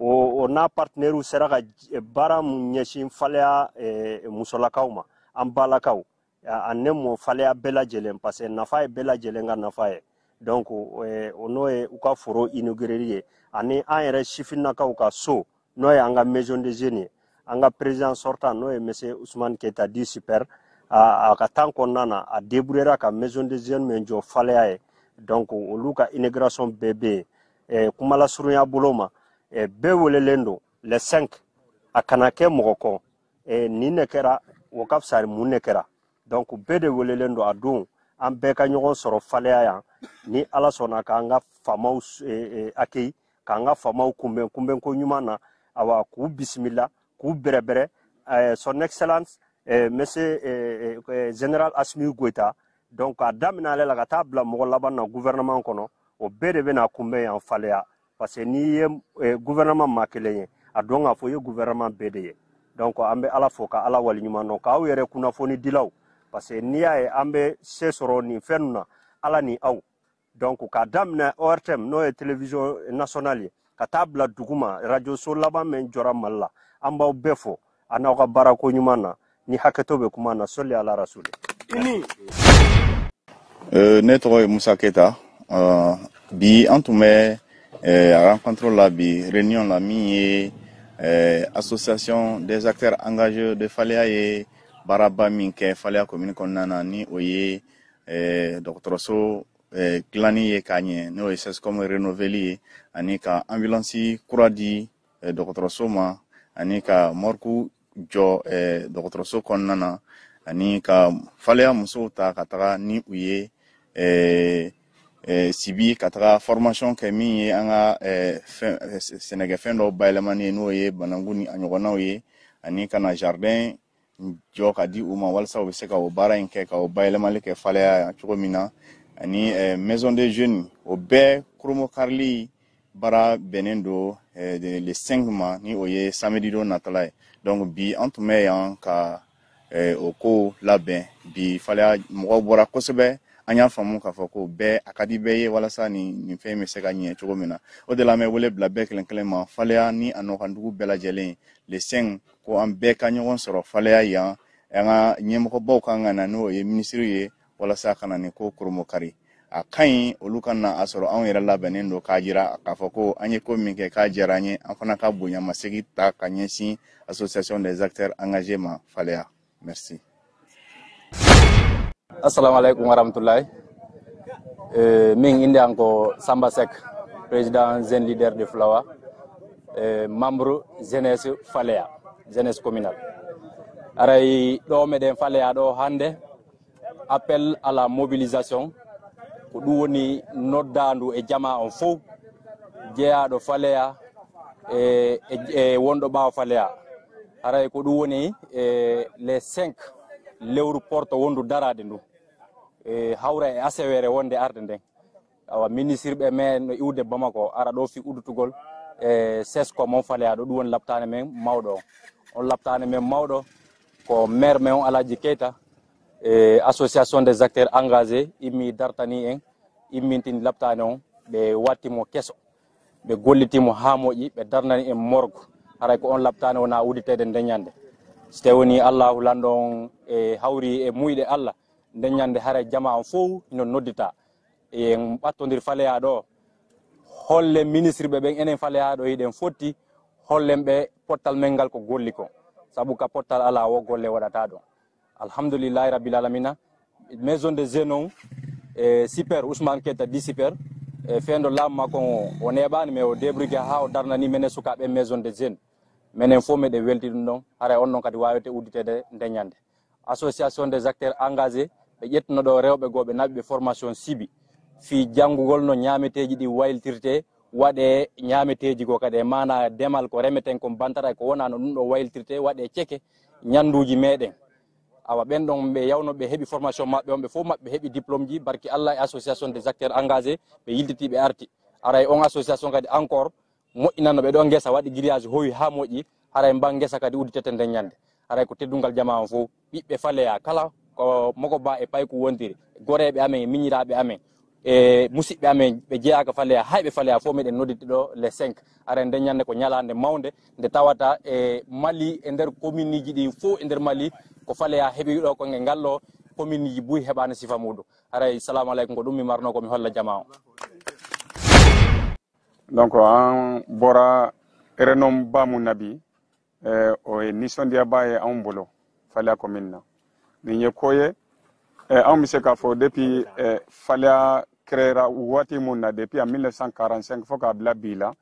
Speaker 18: o n'a partenaire sera ka baara mun ɲɛsin Faleya musolakaw ma, an balakaw, a ne mɔ Faleya bɛɛ lajɛlen, parce que nafa ye bɛɛ lajɛlen ka nafa ye. Donc o n'o ye u ka foro inaugureli ye, ani an yɛrɛ sifinnakaw ka so, n'o ye an ka maison de jeunes ye. An ka président sortant, n'o ye monsieur Ousmane Keita dit super, a ka temps kɔnɔna na, a débrouillera ka maison de jeunes min jɔ Faleya ye. Donc olu ka inauguration bɛɛ bɛ yen. Kuma lasurunya bolo ma, bɛɛ welelen don le 5, a kana kɛ mɔgɔ kɔ nin de kɛra, o ka fisa mun de kɛra. Donc bɛɛ de welelen don a don, an bɛɛ ka ɲɔgɔn sɔrɔ Faleya yan, ni Ala sɔnna k'an ka faamaw accueilli, k'an ka faamaw kunbɛn kunbɛnko ɲuman na, awa k'u bisimila, k'u bɛrɛbɛrɛ, son excellence monsieur général Assimi Goïta. Donc a daminɛ ale la ka taa bila mɔgɔ laban na gouvernement kɔnɔ, o bɛɛ de bɛna kunbɛn yan Faleya, parce que n'i ye gouvernement maa kelen ye, a dɔn k'a fɔ i ye gouvernement bɛɛ de ye. Donc an bɛ Ala fo ka Ala waleɲuman dɔn, k'aw yɛrɛ kunnafoni dilaw, parce que n'i y'a ye an bɛ se sɔrɔ nin fɛn ninnu na, Ala ni aw. Donc k'a daminɛ ORTM, n'o ye télévision nationale ye, ka taa bila dugu ma, radio so laban min jɔra Mali la, an b'aw bɛɛ fo a n'aw ka baarako ɲuman na. Ni hakɛto bɛ kuma na, sɔli ala rasuli.
Speaker 19: Ne tɔgɔ ye Musa Keta. Bi an tun bɛ rencontre la bi, réunion la min ye association des acteurs engagés de Faleya ye baaraba min kɛ Faleya commune kɔnɔna na, ni o ye dɔgɔtɔrɔso dilanni ye k'a ɲɛ, n'o ye CSCOM rénoveli ye, ani ka ambulance kura di dɔgɔtɔrɔso ma, ani ka morgue jɔ dɔgɔtɔrɔso kɔnɔna na, ani ka Faleya musow ta ka taga ni u ye Sibi ka taga formation kɛ, min ye an ka sɛnɛkɛfɛn dɔw bayɛlɛmani ye, n'o ye bananku ni a ɲɔgɔnnaw ye, ani ka na jardin jɔ ka di u ma walasa u bɛ se ka o baara in kɛ, ka o bayɛlɛmali kɛ Faleya cogo min na, ani maison des jeunes, o bɛɛ koromokarili baara bɛnnen don le 5 ma, ni o ye samedi don natala ye. Donc bi an tun bɛ yan ka o ko labɛn. Bi Faleya mɔgɔw bɔra kosɛbɛ, an y'a faamu k'a fɔ ko bɛɛ a ka di bɛɛ ye walasa nin fɛn in bɛ se ka ɲɛ cogo min na. O de la an bɛ wele bila bɛɛ kelen kelen ma, Faleya ni a nɔkandugu bɛɛ lajɛlen, le 5, ko an bɛɛ ka ɲɔgɔn sɔrɔ Faleya yan. An ka ɲɛmɔgɔbaw kan ka na, n'o ye minisiri ye, walasa ka na nin ko koromokari. A ka ɲi olu ka na a sɔrɔ anw yɛrɛ labɛnnen don, k'a jira k'a fɔ ko an ye ko min kɛ k'a diyara an ye, an fana ka bonyamasegin ta ka ɲɛsin association des acteurs engagés ma Faleya. Merci.
Speaker 16: Assalamu alaikum warahmatullahi. Min inde anko Samba Seck, président jeune leader de Fulawa, membre jeunesse Faleya, jeunesse communale. Aray ɗo meɗen Faleya ɗo hande appel à la mobilisation, ko ɗum woni noddandu e jama on fof, jeeyaɗo Faleya e wonɗo ɓaawo Faleya. Aray ko ɗum woni les 5 lewru porto wondu darade ndu e hawra e asewere wonde arde nden. Awa ministre ɓe men no iwde Bamako ara ɗo fi uddutugol e CSCOM on Faleya ɗo, ɗum woni labtane men mawɗo on labtane men mawɗo ko maire men on Aladji Keita, e association des acteurs engagés immi dartani en, immintini labtane on, ɓe wattimo keso, ɓe gollitimo ha moƴƴi, ɓe darnani en morgue. Haray ko on labtane wona udditede ndeñande, so tawi woni Allahu lanɗo on e hawri e muyɗe Allah, ndeñande haray jama on fof no noddita en ɓattodir Faleya ɗo, holle ministre ɓe ɓen enen Faleya ɗo hiɗen fotti, Hollen ɓe pottal men ngal ko golli ko saabu ka pottal ala wo golle waɗata ɗon. Alhamdoulillahi rabbil alamina. Maison de jeunes on e super Ousmane Keita di super e fendo laamu makko o neɓani mais o débrouille ha o darnani menen sukaɓe maison de jeunes menen fof meɗen welti ɗum ɗon. Haray on noon kadi wawete udditede ndeñande. Association des acteurs engagés ɓe ƴettuno ɗo rewɓe goo ɓe naɓi ɓe formation sibi fi janngugol no ñaameteeji ɗi wayltirte waɗe ñaameteeji ko kadi e mana demal ko remeten ko bantara ko wona no ɗum ɗo wayltirte waɗe ceke ñanduji meɗen. Awa ɓen ɗon ɓe yawno ɓe heeɓi formation maɓɓe on ɓe fof maɓɓe heeɓi diplôme ji barki Allah e association des acteurs engagés ɓe yiltiti ɓe arti. Aray on association kadi encore moƴƴinanno ɓe ɗo ngesa waɗi grillage hoyi ha moƴƴi haray mba ngesa kadi udditete nden ñande. Haray ko teddungal jama on fof ɓiɓɓe Faleya kala ko moko ba e payko wontiri goreɓe amen e miñiraɓe amen e musidɓe amen ɓe jeeyaka Faleya hayɓe Faleya fof meɗen nodditi ɗo les 5. Ara nden ñande ko ñalande mawde nde tawata e Mali e nder commune ji ɗi fof e nder Mali ko Faleya heeɓi ɗo ko e ngal ɗo commune ji buy heɓani sifa muɗum. Aray salamu aleykum ko ɗum mi marno ko mi holla jama o.
Speaker 20: Donc an bɔra réunion ba mun na bi, o ye nisɔndiyaba ye anw bolo Faleya commune na. Nin ye ko ye anw bɛ se k'a fɔ depuis Faleya créera waati mun na, depuis en 1945 fo k'a bila bi la,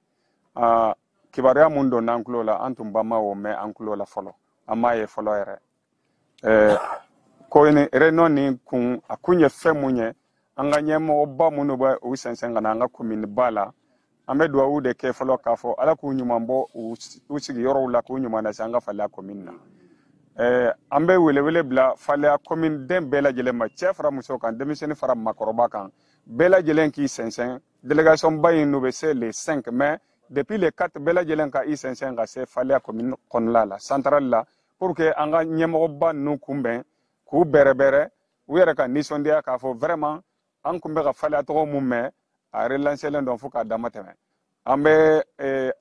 Speaker 20: kibaruya mun donna an tulo la, an tun ba ma o mɛn an tulo la fɔlɔ, an m'a ye fɔlɔ yɛrɛ. Ko ni réunion nin kun a kun ye fɛn mun ye, an ka ɲɛmɔgɔba minnu bɛ u sɛnsɛn ka na an ka commune ba la, an bɛ duwawu de kɛ fɔlɔ k'a fɔ Ala k'u ɲuman bɔ u sigiyɔrɔw la k'u ɲuman lase an ka Faleya commune na. An bɛ welewele bila Faleya commune den bɛɛ lajɛlen ma, cɛ fara muso kan, denmisɛnnin fara maakɔrɔba kan, bɛɛ lajɛlen k'i sɛnsɛn. Délégation ba in n'u bɛ se le 5 mai, depuis le 4 bɛɛ lajɛlen ka i sɛnsɛn ka se Faleya commune kɔnɔna la, centrale la, pour que an ka ɲɛmɔgɔba ninnu kunbɛn k'u bɛrɛbɛrɛ u yɛrɛ ka nisɔndiya k'a fɔ vraiment an kun bɛ ka Faleya tɔgɔ mun mɛn, a relancelen don fo k'a dama tɛmɛ. An bɛ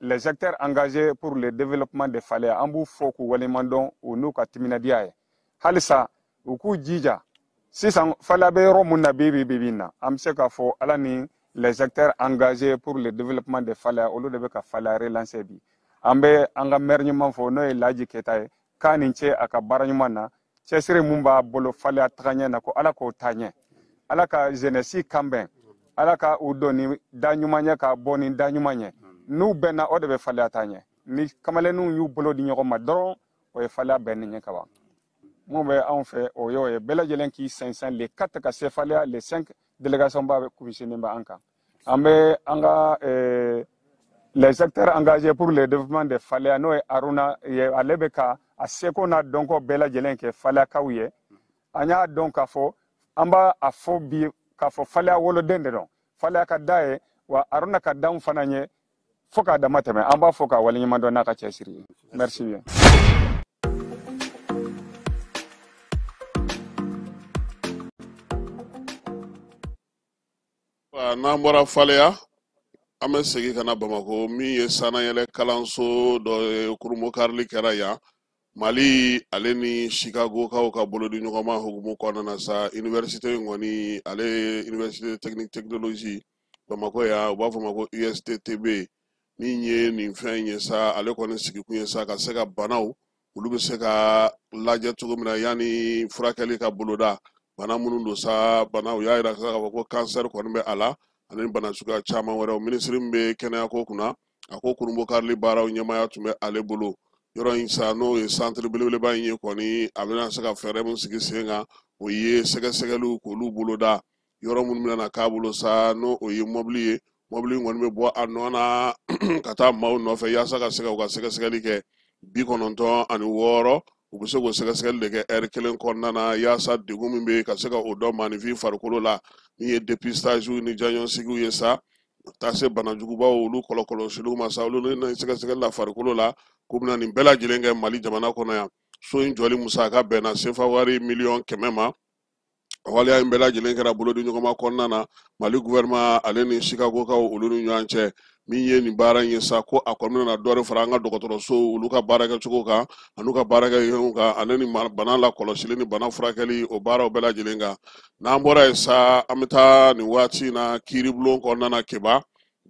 Speaker 20: les acteurs engagés pour le développement de Faleya, an b'u fo k'u waleɲuman dɔn u n'u ka timinadiya ye. Halisa u k'u jija sisan Faleya bɛ yɔrɔ mun na bi bi bi na, an bɛ se k'a fɔ Ala ni les acteurs engagés pour le développement de Faleya olu de bɛ ka Faleya relancer bi. An bɛ an ka maire ɲuman fo n'o ye Laji Keta ye, k'a ni ce a ka baara ɲuman na, cɛsiri mun b'a bolo Faleya tagaɲɛ na ko Ala k'o taa ɲɛ, Ala ka jeunesse kanbɛn, Ala ka u don ni da ɲuman ye ka bɔ ni da ɲuman ye. N'u bɛnna o de bɛ Faleya taa ɲɛ. Ni kamalenninw y'u bolo di ɲɔgɔn ma dɔrɔn o ye Faleya bɛnni ye ka ban. Mun bɛ anw fɛ o y'o ye, bɛɛ lajɛlen k'i sɛnsɛn le 4 ka se Faleya, le 5 délégation ba bɛ kumisini bɛ an kan. An bɛ an ka les acteurs engagés pour le développement de Faleya n'o ye Aruna ye, ale bɛ ka a seko n'a dɔnko bɛɛ lajɛlen kɛ Faleyakaw ye. An y'a dɔn k'a fɔ an b'a a fɔ bi k'a fɔ Faleya woloden de don, Faleya ka da ye, wa Aruna ka d'anw fana ye fo k'a dama tɛmɛ. An b'a fɔ k'a waleɲuman dɔn n'a ka cɛsiri ye. Merci bien.
Speaker 3: N'an bɔra Faleya, an bɛ segin ka na Bamakɔ, min ye sanayɛlɛ kalanso dɔ ye, kurunbonkarili kɛra yan. Mali ale ni Chicago kaw ka bolodi ɲɔgɔnma hukumu kɔnɔna na sa, université in kɔni ale ye université technique technologie Bamakɔ yan, u b'a fɔ ma ko USTTB. Min ye nin fɛn in ye sa, ale kɔni sigikun ye sa ka se ka banaw olu bɛ se ka lajɛ cogo min na yanni furakɛli ka boloda. Bana minnu don sa, bana u y'a yira k'a fɔ ko cancer kɔni bɛ a la ani bana suguya caman wɛrɛw. Minisiri min bɛ kɛnɛyako kunna, a ko kurunbonkarili baaraw ɲɛmaaya tun bɛ ale bolo. Yɔrɔ in sa n'o ye centre belebeleba in ye kɔni, a bɛna se ka fɛɛrɛ min sigi sen kan, o ye sɛgɛsɛgɛliw k'olu boloda. Yɔrɔ minnu bɛna k'a bolo sa, n'o o ye mɔbili ye, mɔbili in kɔni bɛ bɔ a nɔ na ka taa maaw nɔfɛ yaasa ka se ka u ka sɛgɛsɛgɛli kɛ. 96 u bɛ se k'o sɛgɛsɛgɛli de kɛ ɛri kelen kɔnɔna na yaasa degun min bɛ yen ka se ka o dɔn maaninfin farikolo la. Min ye dépistage ni diagnostic ye sa, taa se banajugubaw olu kɔlɔkɔlɔsiliw ma sa, olu ni sɛgɛsɛgɛli la farikolo la, k'u bɛna nin bɛɛ lajɛlen kɛ Mali jamana kɔnɔ yan. So in jɔli musaka bɛnna sefa wari miliyɔn 100 ma. Waleya in bɛɛ lajɛlen kɛra bolodi ɲɔgɔnma kɔnɔna na Mali gouvernement ale ni Chicago kaw olu ni ɲɔgɔn cɛ. Min ye nin baara in ye sa, ko a kɔni bɛna dɔ de fara an ka dɔgɔtɔrɔsow olu ka baarakɛcogo kan an'u ka baarakɛyɔrɔw kan, ale ni bana lakɔlɔsili ni bana furakɛli o baaraw bɛɛ lajɛlen kan. N'an bɔra yen sa, an bɛ taa nin waati in na kiiribulon kɔnɔna na Keba,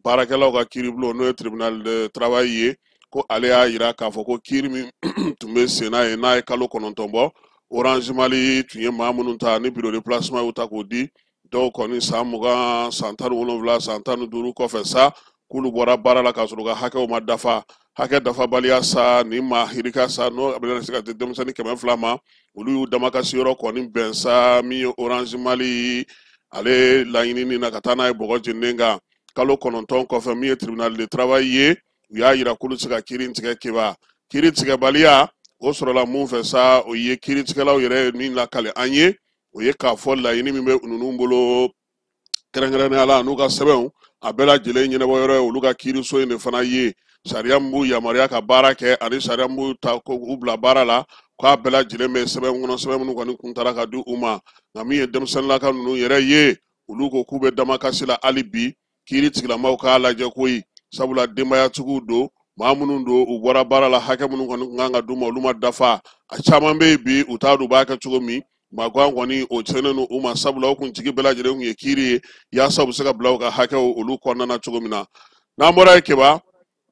Speaker 3: baarakɛlaw ka kiiribulon n'o ye tribunal de travail ye, Ko ale y'a yira k'a fɔ ko kiiri min tun bɛ senna ye n'a ye kalo 9 bɔ, Orange Mali tun ye maa minnu ta ni bureau de placement y'u ta k'o di dɔw kɔni san 20, san 17, san 15 kɔfɛ sa, k'olu bɔra baara la k'a sɔrɔ u ka hakɛw ma dafa. Hakɛ dafabaliya sa ni maa hirika sa n'o bɛna se ka di denmisɛnnin 200 ma, olu y'u damakasi yɔrɔ kɔni bɛn sa min ye Orange Mali ale laɲinini na ka taa n'a ye bɔgɔ jeninen kan. Kalo 9 kɔfɛ min ye tribunal de travail ye, u y'a yira k'olu se ka kiiri tigɛ keba. Kiiri tigɛbaliya o sɔrɔla mun fɛ sa, o ye kiiritigɛlaw yɛrɛ ye min lakale an ye, o ye k'a fɔ laɲini min bɛ ninnu bolo kɛrɛnkɛrɛnnenya la n'u ka sɛbɛnw a bɛɛ lajɛlen ɲɛnabɔ yɔrɔ ye olu ka kiiriso in de fana ye. Sariya min b'u yamaruya ka baara kɛ ani sariya min b'u ta k'u bila baara la, k'a bɛɛ lajɛlen bɛ sɛbɛn kɔnɔ, sɛbɛn minnu kɔni kun taara ka di u ma. Nka min ye denmisɛnninlaka ninnu yɛrɛ ye, olu ko k'u bɛ damakasi la hali bi. Kiiri tigilamaw k'a lajɛ koyi, sabula denbayatigiw don, maa minnu don u bɔra baara la, hakɛ minnu kɔni kun kan ka d'u ma olu ma dafa. A caman bɛ yen bi u t'a dɔn u b'a kɛ cogo min. Magan kɔni o tiɲɛnen don u ma, sabula o kun jigi bɛɛ lajɛlen kun ye kiiri ye yaasa u bɛ se ka bila u ka hakɛw olu kɔnɔna na cogo min na. N'an bɔra yen Keba,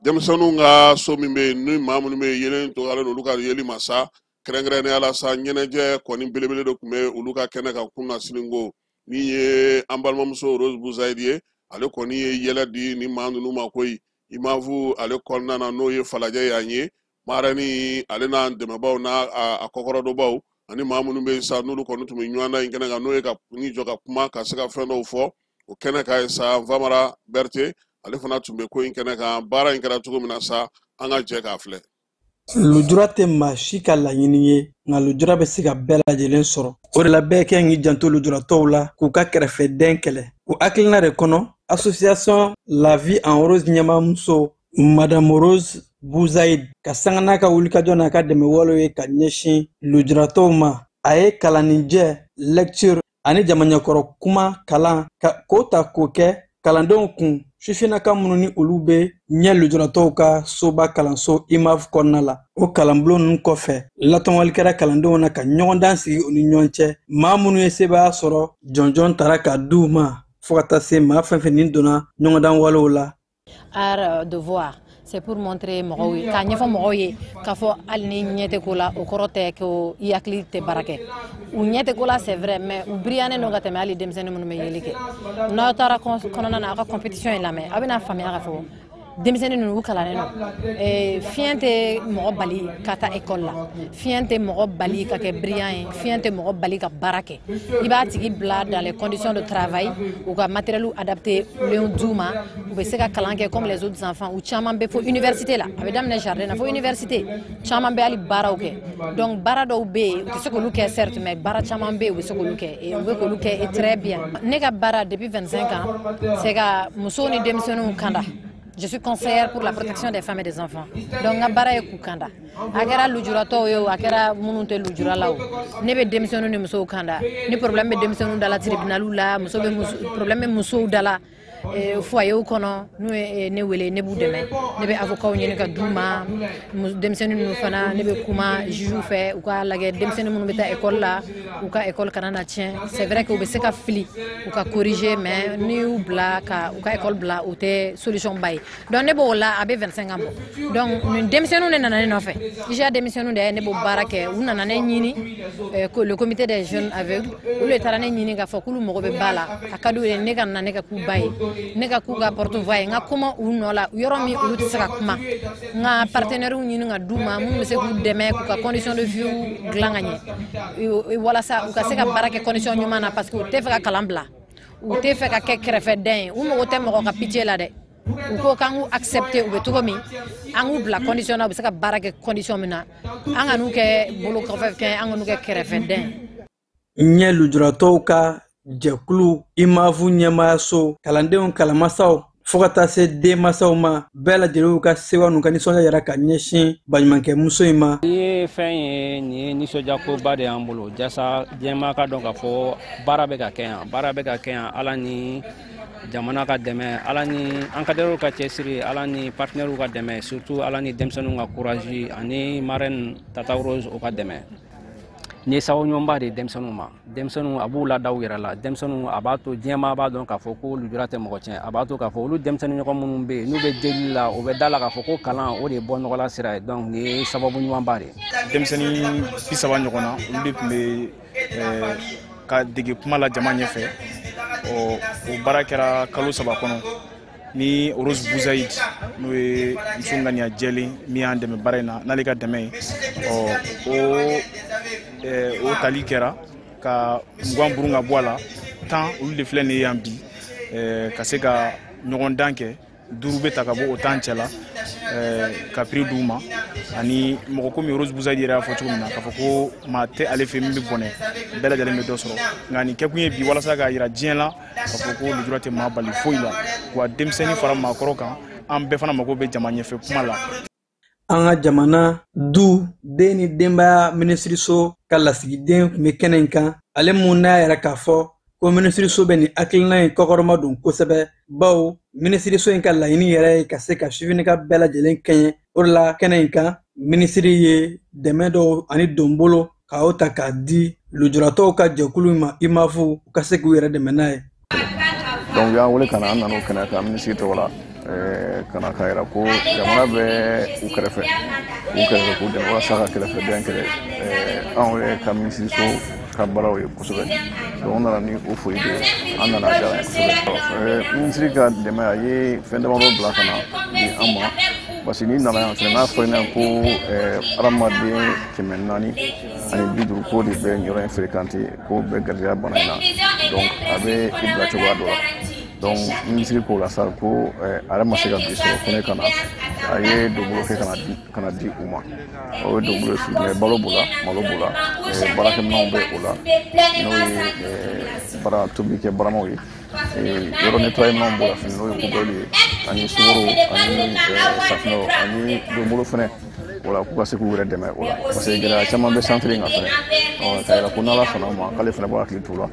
Speaker 3: denmisɛnninw ka so min bɛ yen ni maa minnu bɛ yen yelen dɔgɔyalen don olu ka yeli ma sa, kɛrɛnkɛrɛnnenya la sa ɲɛnajɛ kɔni belebele dɔ tun bɛ olu ka kɛnɛ kan kun na siniko. Min ye an balimamuso Rose Buzayidi ye, ale kɔni ye yɛlɛ di ni maa ninnu ma koyi. IMAV ale kɔnɔna na n'o ye Falajɛ y'an ye, marani ale n'an dɛmɛbaaw n'a a kɔkɔrɔdonbaw ani maa minnu bɛ yen sa n'olu kɔni tun bɛ ɲɔgɔn na in kɛnɛ kan, n'o ye ka ni jɔ ka kuma ka se ka fɛn dɔw fɔ o kɛnɛ kan ye sa. Famara Berete ale fana tun bɛ ko in kɛnɛ kan. Baara in kɛra cogo min na sa, an ka jɛ k'a filɛ.
Speaker 21: Lujura tɛ maa si ka laɲini ye, nka lujura bɛ se ka bɛɛ lajɛlen sɔrɔ. O de la bɛɛ kan k'i janto lujuratɔw la k'u ka kɛrɛfɛdɛn kɛlɛ. O hakilina de kɔnɔ, association La Vie en Rose ɲɛmaamuso Madame Rose Buzayid ka sanga n'a ka wulikajɔ n'a ka dɛmɛwalew ye ka ɲɛsin lujuratɔw ma, a ye kalanninjɛ, lecture ani jamaɲɛkɔrɔ kuma kalan k'o ta k'o kɛ kalandenw kun sifinnaka minnu ni olu bɛ ɲɛ lujuratɔw ka soba kalanso IMAV kɔnɔna la. O kalanbulon ninnu kɔfɛ, latɔnwali kɛra kalandenw na ka ɲɔgɔndan sigi u ni ɲɔgɔn cɛ. Maa minnu ye sebaaya sɔrɔ, jɔnjɔn tara ka di u ma fo ka taa se maa fɛn fɛn nin donna ɲɔgɔndan walew la.
Speaker 22: Art de voir, c'est pour montrer mɔgɔw ye, k'a ɲɛfɔ mɔgɔw ye k'a fɔ hali ni ɲɛ tɛ ko la, o kɔrɔ tɛ ko i hakili tɛ baara kɛ. U ɲɛ tɛ ko la, c'est vrai, mais u brillanten don ka tɛmɛ hali denmisɛnnin minnu bɛ yeli kɛ. N'aw taara kɔnɔna na, aw ka compétition in lamɛn, aw bɛna faamuya k'a fɔ denmisɛnnin ninnu u kalannen don. Fiɲɛ tɛ mɔgɔ bali ka taa école la, fiɲɛ tɛ mɔgɔ bali ka kɛ brillant ye, fiɲɛ tɛ mɔgɔ bali ka baara kɛ. I b'a tigi bila dans les conditions de travail, u ka matériel adapté lenw d'u ma, u bɛ se ka kalan kɛ comme les autres enfants. U caman bɛ fo université la, a bɛ daminɛ jardin na fo université, caman bɛ hali baaraw kɛ. Donc baara dɔw bɛ yen u tɛ se k'olu kɛ certes, mais baara caman bɛ yen u bɛ se k'olu kɛ, et u bɛ k'olu kɛ et très bien. Ne ka baara depuis 25 ans, c'est ka musow ni denmisɛnninw kanda. Je suis conseillère pour la protection des femmes et des enfants. Donc, n ka baara ye k'u kanda. A kɛra lujuratɔw ye o, a kɛra minnu tɛ lujura la o, ne bɛ denmisɛnninw ni musow kanda. Ni problème bɛ denmisɛnninw da la tribunal la, muso bɛ muso, problème bɛ musow da la foyer kɔnɔ, n'u ye ne wele, ne b'u dɛmɛ. Ne bɛ avocat ɲini ka d'u ma. Denmisɛnnin ninnu fana, ne bɛ kuma juge fɛ u k'a lajɛ denmisɛnnin minnu bɛ taa école la, u ka école kana na tiɲɛ. C'est vrai que u bɛ se ka fili, u ka corriger, mais n'i y'u bila ka u ka école bila, o tɛ solution ba ye. Donc ne b'o la, a bɛ 25 ans bɔ. Donc nin denmisɛnninw de nana ne nɔfɛ. IJA denmisɛnninw de ye ne b'o baara kɛ, u nana ne ɲini, le comité des jeunes aveugles, olu de taara ne ɲini k'a fɔ k'olu mago bɛ ba la, a ka d'u ye ne ka na ne ka k'u ba ye, ne ka k'u ka porte-voix ye, n ka kuma u nɔ la yɔrɔ min olu tɛ se ka kuma, n ka partenaires ɲini ka d'u ma minnu bɛ se k'u dɛmɛ k'u ka condition de vie dilan ka ɲɛ, walasa u ka se ka baara kɛ condition ɲuman na, parce que u tɛ fɛ ka kalan bila, u tɛ fɛ ka kɛ kɛrɛfɛdɛn ye, u mago tɛ mɔgɔ ka pitié la dɛ. U ko k'an k'u accepter u bɛ cogo min, an k'u bila condition na u bɛ se ka baara kɛ condition min na, an ka n'u kɛ bolo kɔfɛ fɛn, an ka n'u kɛ kɛrɛfɛdɛn.
Speaker 21: Ɲɛ lujuratɔw ka jɛkulu IMAV ɲɛmaayaso, kalandenw, kalanmasaw fo ka taa se denmansaw ma, bɛɛ lajɛlen y'u ka sewa n'u ka nisɔndiya yira ka ɲɛsin baɲumankɛmuso in ma.
Speaker 23: Nin ye fɛn ye, nin ye nisɔndiyakoba de y'an bolo, jasa diɲɛmaa ka dɔn k'a fɔ baara bɛ ka kɛ yan, baara bɛ ka kɛ yan, Ala ni jamana ka dɛmɛ, Ala ni encadreurs ka cɛsiri, Ala ni partenaires ka dɛmɛ, surtout Ala ni denmisɛnninw ka courage ani marraine Tata Rose o ka dɛmɛ. Nin ye sababu ɲumanba de ye denmisɛnninw ma. Denmisɛnninw, a b'u lada u yɛrɛ la. Denmisɛnninw, a b'a to diɲɛmaa b'a dɔn k'a fɔ ko lujura tɛ mɔgɔ tiɲɛ. A b'a to k'a fɔ olu denmisɛnnin ɲɔgɔn minnu bɛ yen, n'u bɛ delili la, u bɛ da la k'a fɔ ko kalan, o de ye bɔ nɔgɔla sira ye. Donc nin ye sababu ɲumanba de ye.
Speaker 1: Denmisɛnnin 30 ɲɔgɔn na, olu de tun bɛ ka dege kuma la jama ɲɛfɛ. Ɔ, o baara kɛra kalo 3 kɔnɔ ni Rose Bouzayid, n'o ye muso ŋaniya jɛlen min y'an dɛmɛ baara in na, n'ale ka dɛmɛ ye. Ɔ, o tali kɛra ka 20 burun ka bɔ a la, 10 olu de filɛ nin ye yan bi, ka se ka ɲɔgɔn dan kɛ. 5 bɛ ta ka bɔ o 10 cɛ la, ka prix d'u ma. Ani mɔgɔ komi Rose Bouzayid yɛrɛ y'a fɔ cogo min na, k'a fɔ ko maa tɛ ale fɛ min bɛ bɔnɛ, bɛɛ lajɛlen bɛ dɔ sɔrɔ. Nka nin kɛkun ye bi walasa k'a yira diɲɛ la k'a fɔ ko lujura tɛ maa bali foyi la, wa denmisɛnnin fara maakɔrɔ kan, an bɛɛ fana mago bɛ jama ɲɛfɛ kuma la.
Speaker 21: An ka jamana du den ni denbaya minisiriso ka lasigiden tun bɛ kɛnɛ in kan, ale mun n'a yɛrɛ k'a fɔ ko minisiriso bɛ nin hakilina in kɔkɔrɔma don kosɛbɛ, bawo minisiriso in ka laɲini yɛrɛ ye ka se ka sifinnaka bɛɛ lajɛlen kɛɲɛ. O de la kɛnɛ in kan, minisiri ye dɛmɛ dɔw ani donbolo k'o ta k'a di lujuratɔw ka jɛkulu ma, IMAF, u ka se k'u yɛrɛ dɛmɛ n'a ye.
Speaker 2: Donc u y'an wele ka na, an nana o kɛnɛ kan minisiri tɔgɔ la, ka na k'a yira ko jamana bɛ u kɛrɛfɛ, u kɛrɛfɛ k'u dɛmɛ walasa ka kɛrɛfɛdɛn kɛlɛ. Anw yɛrɛ ka minisiriso ka baaraw ye kosɛbɛ. Donc n nana ni o foli de ye, an nana, a diyara n ye kosɛbɛ. Minisiri ka dɛmɛ, a ye fɛn damadɔ bila ka na di an ma, parce que n'i nana yan fɛnɛ, n'a fɔra ɲɛna ko hadamaden 450 k'o de bɛ nin yɔrɔ in fréquenter, k'o bɛ garijɛgɛ bana in na, donc a bɛ i bila cogoya dɔ la. Donc minisiri k'o la sa ko a yɛrɛ ma se ka bi sɔrɔ, ko ne ka na, a ye donbolo kɛ ka na di u ma. O ye donbolo ye, balo b'o la, malo b'o la, baarakɛminɛnw bɛ o la, n'o ye bara tobilikɛ baramaw ye, yɔrɔ nettoyer minɛnw b'o la fɛnɛ, n'o ye poubelle ye, ani sukaro ani safunɛw ani donbolo fɛnɛ o la, k'u ka se k'u yɛrɛ dɛmɛ o la, parce que gɛlɛya caman bɛ centre in kan fɛnɛ. Ɔ, k'a yira ko n'Ala sɔnna o ma, k'ale fɛnɛ b'a hakili t'o la.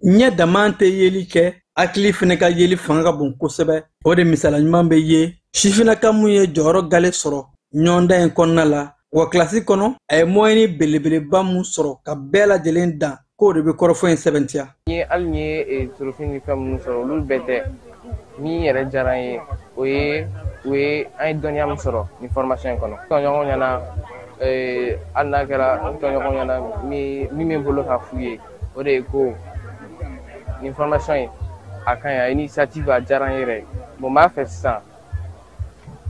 Speaker 21: Ɲɛ dama tɛ yeli kɛ, hakili fɛnɛ ka yeli fanga ka bon kosɛbɛ. O de misala ɲuman bɛ ye sifinnaka mun ye jɔyɔrɔ gale sɔrɔ ɲɔgɔndan in kɔnɔna la, wa kilasi kɔnɔ a ye moyenne belebeleba mun sɔrɔ ka bɛɛ lajɛlen dan, k'o de bɛ kɔrɔfɔ in sɛbɛntiya.
Speaker 5: N ye hali n ye trophée ni fɛn minnu sɔrɔ, olu bɛɛ tɛ. Min yɛrɛ diyara n ye, o ye an ye dɔnniya min sɔrɔ nin formation in kɔnɔ. Tɔɲɔgɔnw ɲɛna, hali n'a kɛra n tɔɲɔgɔnw ɲɛna, min bɛ n bolo ka f'u ye, o de ye ko nin formation in, a ka ɲi, a initiative, a diyara n yɛrɛ ye. Bon, n b'a fɛ sisan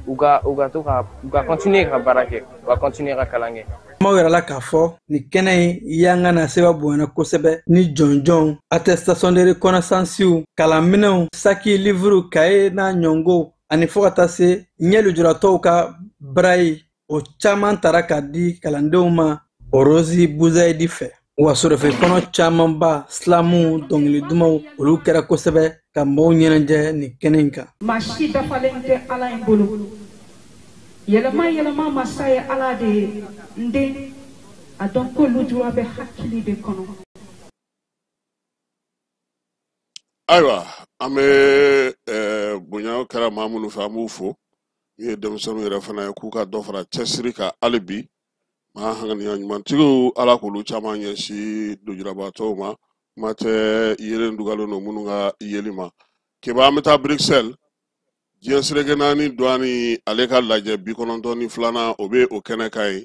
Speaker 5: u ka to ka u ka continuer ka baara kɛ, u ka continuer ka kalan kɛ.
Speaker 21: Kumaw yɛrɛ la k'a fɔ nin kɛnɛ in yanga na seba bonyana kosɛbɛ ni jɔnjɔnw, attestation de reconnaissance, kalanminɛnw, saki, livre, kaye n'a ɲɔngow, ani fɔɔ ka taa se ɲɛ lujuratɔw ka braille, o caman tara k'a di kalandenw ma Orozi Buzayidi fɛ. Wa sɔrɔfɛ kɔnɔ camanba, silamuw, dɔnkili dumanw, olu kɛra kosɛbɛ ka mɔgɔw ɲɛnajɛ nin kɛnɛ in kan.
Speaker 24: Maa si dafalen tɛ Ala in bolo. Yɛlɛma yɛlɛma masa ye Ala de ye. N den, a dɔn ko lujura bɛ hakili de kɔnɔ.
Speaker 3: Ayiwa, an bɛ bonya kɛra maa minnu fɛ, an b'u fo. Min ye denmisɛnninw yɛrɛ fana ye, k'u ka dɔ fara cɛsiri kan hali bi. Maa haŋaniya ɲumantigiw, Ala k'olu caman ɲɛsin lujurabaatɔw ma, kuma tɛ yelen dugalen don minnu ka yeli ma. Keba, an bɛ taa Bruxelles, diɲɛ seleke naani douane ale ka lajɛ 92nan, o bɛ o kɛnɛ kan yen.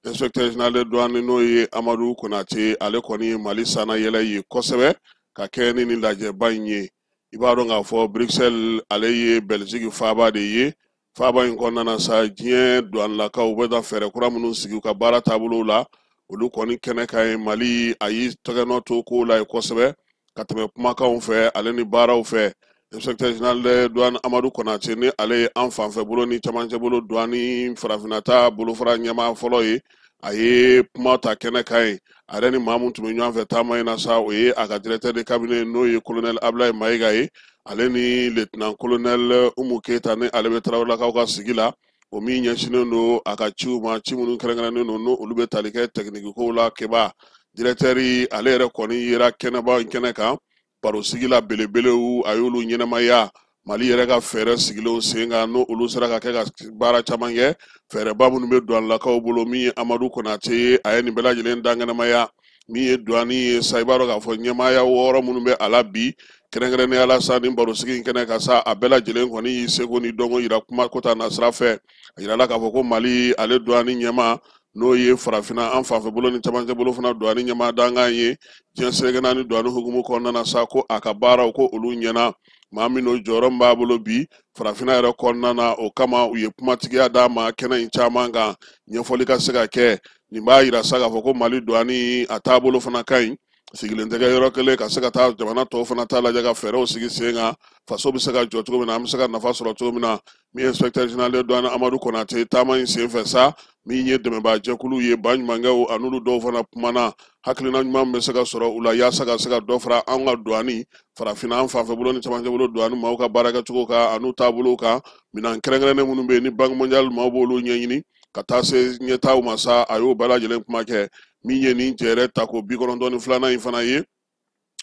Speaker 3: Inspecteur général de douane, n'o ye Amadu Konate, ale kɔni ye Mali sanayɛlɛ ye kosɛbɛ ka kɛ ni nin lajɛba in ye. I b'a dɔn k'a fɔ Bruxelles, ale ye Belgique faaba de ye. Faaba in kɔnɔna na sa, diɲɛ douanelakaw bɛ taa fɛɛrɛ kura minnu sigi u ka baara taabolow la, olu kɔni kɛnɛ kan yen. Mali a y'i tɛgɛnɔ to kow la yen kosɛbɛ ka tɛmɛ kumakanw fɛ ale ni baaraw fɛ. Inspecteur général de douane Amadu Konate, ni ale ye an fanfɛ bolo ni camancɛ bolo douane farafinna bolofara ɲɛmaa fɔlɔ ye, a ye kuma ta kɛnɛ kan ye. A yɛrɛ ni maa mun tun bɛ ɲɔgɔn fɛ taama in na sa, o ye a ka directeur de cabinet, n'o ye colonel Ablaye Mayiga ye, ale ni lieutenant colonel Umu Keyita, ni ale bɛ Tarawelelakaw ka sigi la, o min ɲɛsinnen don a ka ciw ma, ci minnu kɛrɛnkɛrɛnnen don, n'o olu bɛ tali kɛ tɛkiniki kow la. Keba, directeur ale yɛrɛ kɔni yera kɛnɛba in kɛnɛ kan, barosigi la belebelew, a y'olu ɲɛnamaya. Mali yɛrɛ ka fɛɛrɛ sigilenw sen kan, n'o olu sera ka kɛ ka baara caman kɛ. Fɛɛrɛba minnu bɛ douanelakaw bolo, min ye Amadu Konate ye, a ye nin bɛɛ lajɛlen dankɛnɛmaya. Min ye douane ye sa, i b'a dɔn k'a fɔ ɲɛmaaya 6 minnu bɛ a la bi, kɛrɛnkɛrɛnnenya la sa, nin barosigi in kɛnɛ kan sa, a bɛɛ lajɛlen kɔni y'i seko ni dɔnko yira kuma kota na sira fɛ. A yirala k'a fɔ ko Mali ale douane ɲɛmaa, n'o ye farafinna an fanfɛ bolo ni camancɛ bolo fana douane ɲɛmaa dankan ye diɲɛ seleke naani douane hukumu kɔnɔna na sa, ko a ka baaraw ko olu ɲɛna. Maa min n'o jɔyɔrɔ min b'a bolo bi farafinna yɛrɛ kɔnɔna na, o kama u ye kumatigiya d'a ma kɛnɛ in caman kan, ɲɛfɔli ka se ka kɛ. Nin b'a yira sa k'a fɔ ko Mali douane a taabolo fana ka ɲi, sigilen tɛ kɛ yɔrɔ kelen, ka se ka taa jamana tɔw fana ta lajɛ ka fɛɛrɛw sigi sen kan, faso bɛ se ka jɔ cogo min na, an bɛ se ka nafa sɔrɔ cogo min na. Min ye inspecteur général de douane Amadu Konate, taama in senfɛ sa, min ye dɛmɛbaajɛkulu ye, baɲumankɛw an'olu dɔw fana kumana hakilina ɲuman bɛ se ka sɔrɔ u la yaasa ka se ka dɔ fara an ka douane farafinna an fanfɛ bolo ni camancɛ bolo douane maaw ka baarakɛcogo kan an'u taabolow kan. Minɛn kɛrɛnkɛrɛnnen minnu bɛ yen ni Banque mondiale maaw b'olu ɲɛɲini ka taa se ɲɛtaaw ma sa, a y'o bɛɛ lajɛlen kuma kɛ. Min ye nin jɛrɛ tako 92nan in fana ye,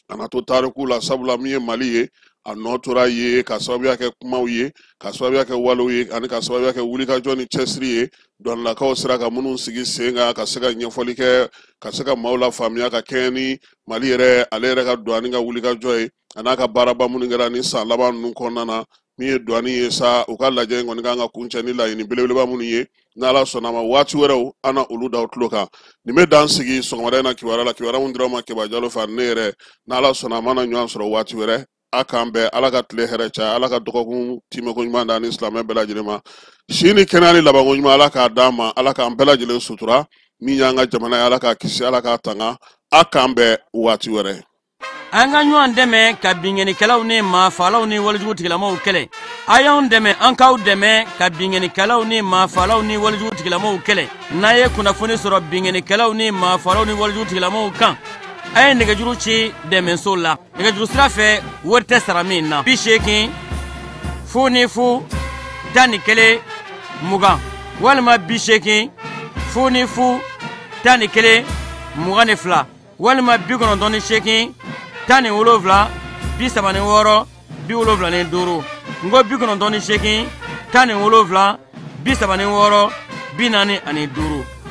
Speaker 3: a na to tariku la, sabula min ye Mali ye, a nɔ tora ye ka sababuya kɛ kumaw ye, ka sababuya kɛ walew ye, ani ka sababuya kɛ wulikajɔ ni cɛsiri ye douanelakaw sera ka minnu sigi sen kan, ka se ka ɲɛfɔli kɛ, ka se ka maaw lafaamuya ka kɛɲɛ ni Mali yɛrɛ ale yɛrɛ ka douane ka wulikajɔ ye, a n'a ka baaraba minnu kɛra ni san laban ninnu kɔnɔna na. Min ye douane ye sa, u ka lajɛ in kɔni kan ka kuncɛ ni laɲini belebeleba minnu ye, n'Ala sɔnna a ma waati wɛrɛw an na olu da aw tulo kan. Nin bɛ dan sigi sɔgɔmada in na kibaruya la, kibaruya min dira aw ma Keba Jalo fɛ ani ne yɛrɛ. N'Ala sɔnna a ma na ɲɔgɔn sɔrɔ waati wɛrɛ. A k'an bɛn, Ala ka tile hɛrɛ caya, Ala ka dɔgɔkun timɛko ɲuman d'an ni silamɛ bɛɛ lajɛlen ma, si ni kɛnɛya ni labanko ɲuman Ala k'a d'an ma, Ala k'an bɛɛ lajɛlen sutura. Min y'an ka jamana ye, Ala k'a kisi, Ala k'a tanga. A k'an bɛn waati wɛrɛ.
Speaker 6: An ka ɲɔgɔn dɛmɛ ka binkannikɛlaw ni maafalaw ni walejugu tigilamaw kɛlɛ. A y'anw dɛmɛ, an k'aw dɛmɛ ka binkannikɛlaw ni maafalaw ni walejugu tigilamaw kɛlɛ. N'a ye kunnafoni sɔrɔ binkannikɛlaw ni maafalaw ni walejugu tigilamaw kan, a ye nɛgɛjuru ci dɛmɛso la. Nɛgɛjuru sira fɛ, wari tɛ sara min na. 80 00 11 20 walima 80 00 11 22 walima 98 17 36 75. N ko 98 17 36 45.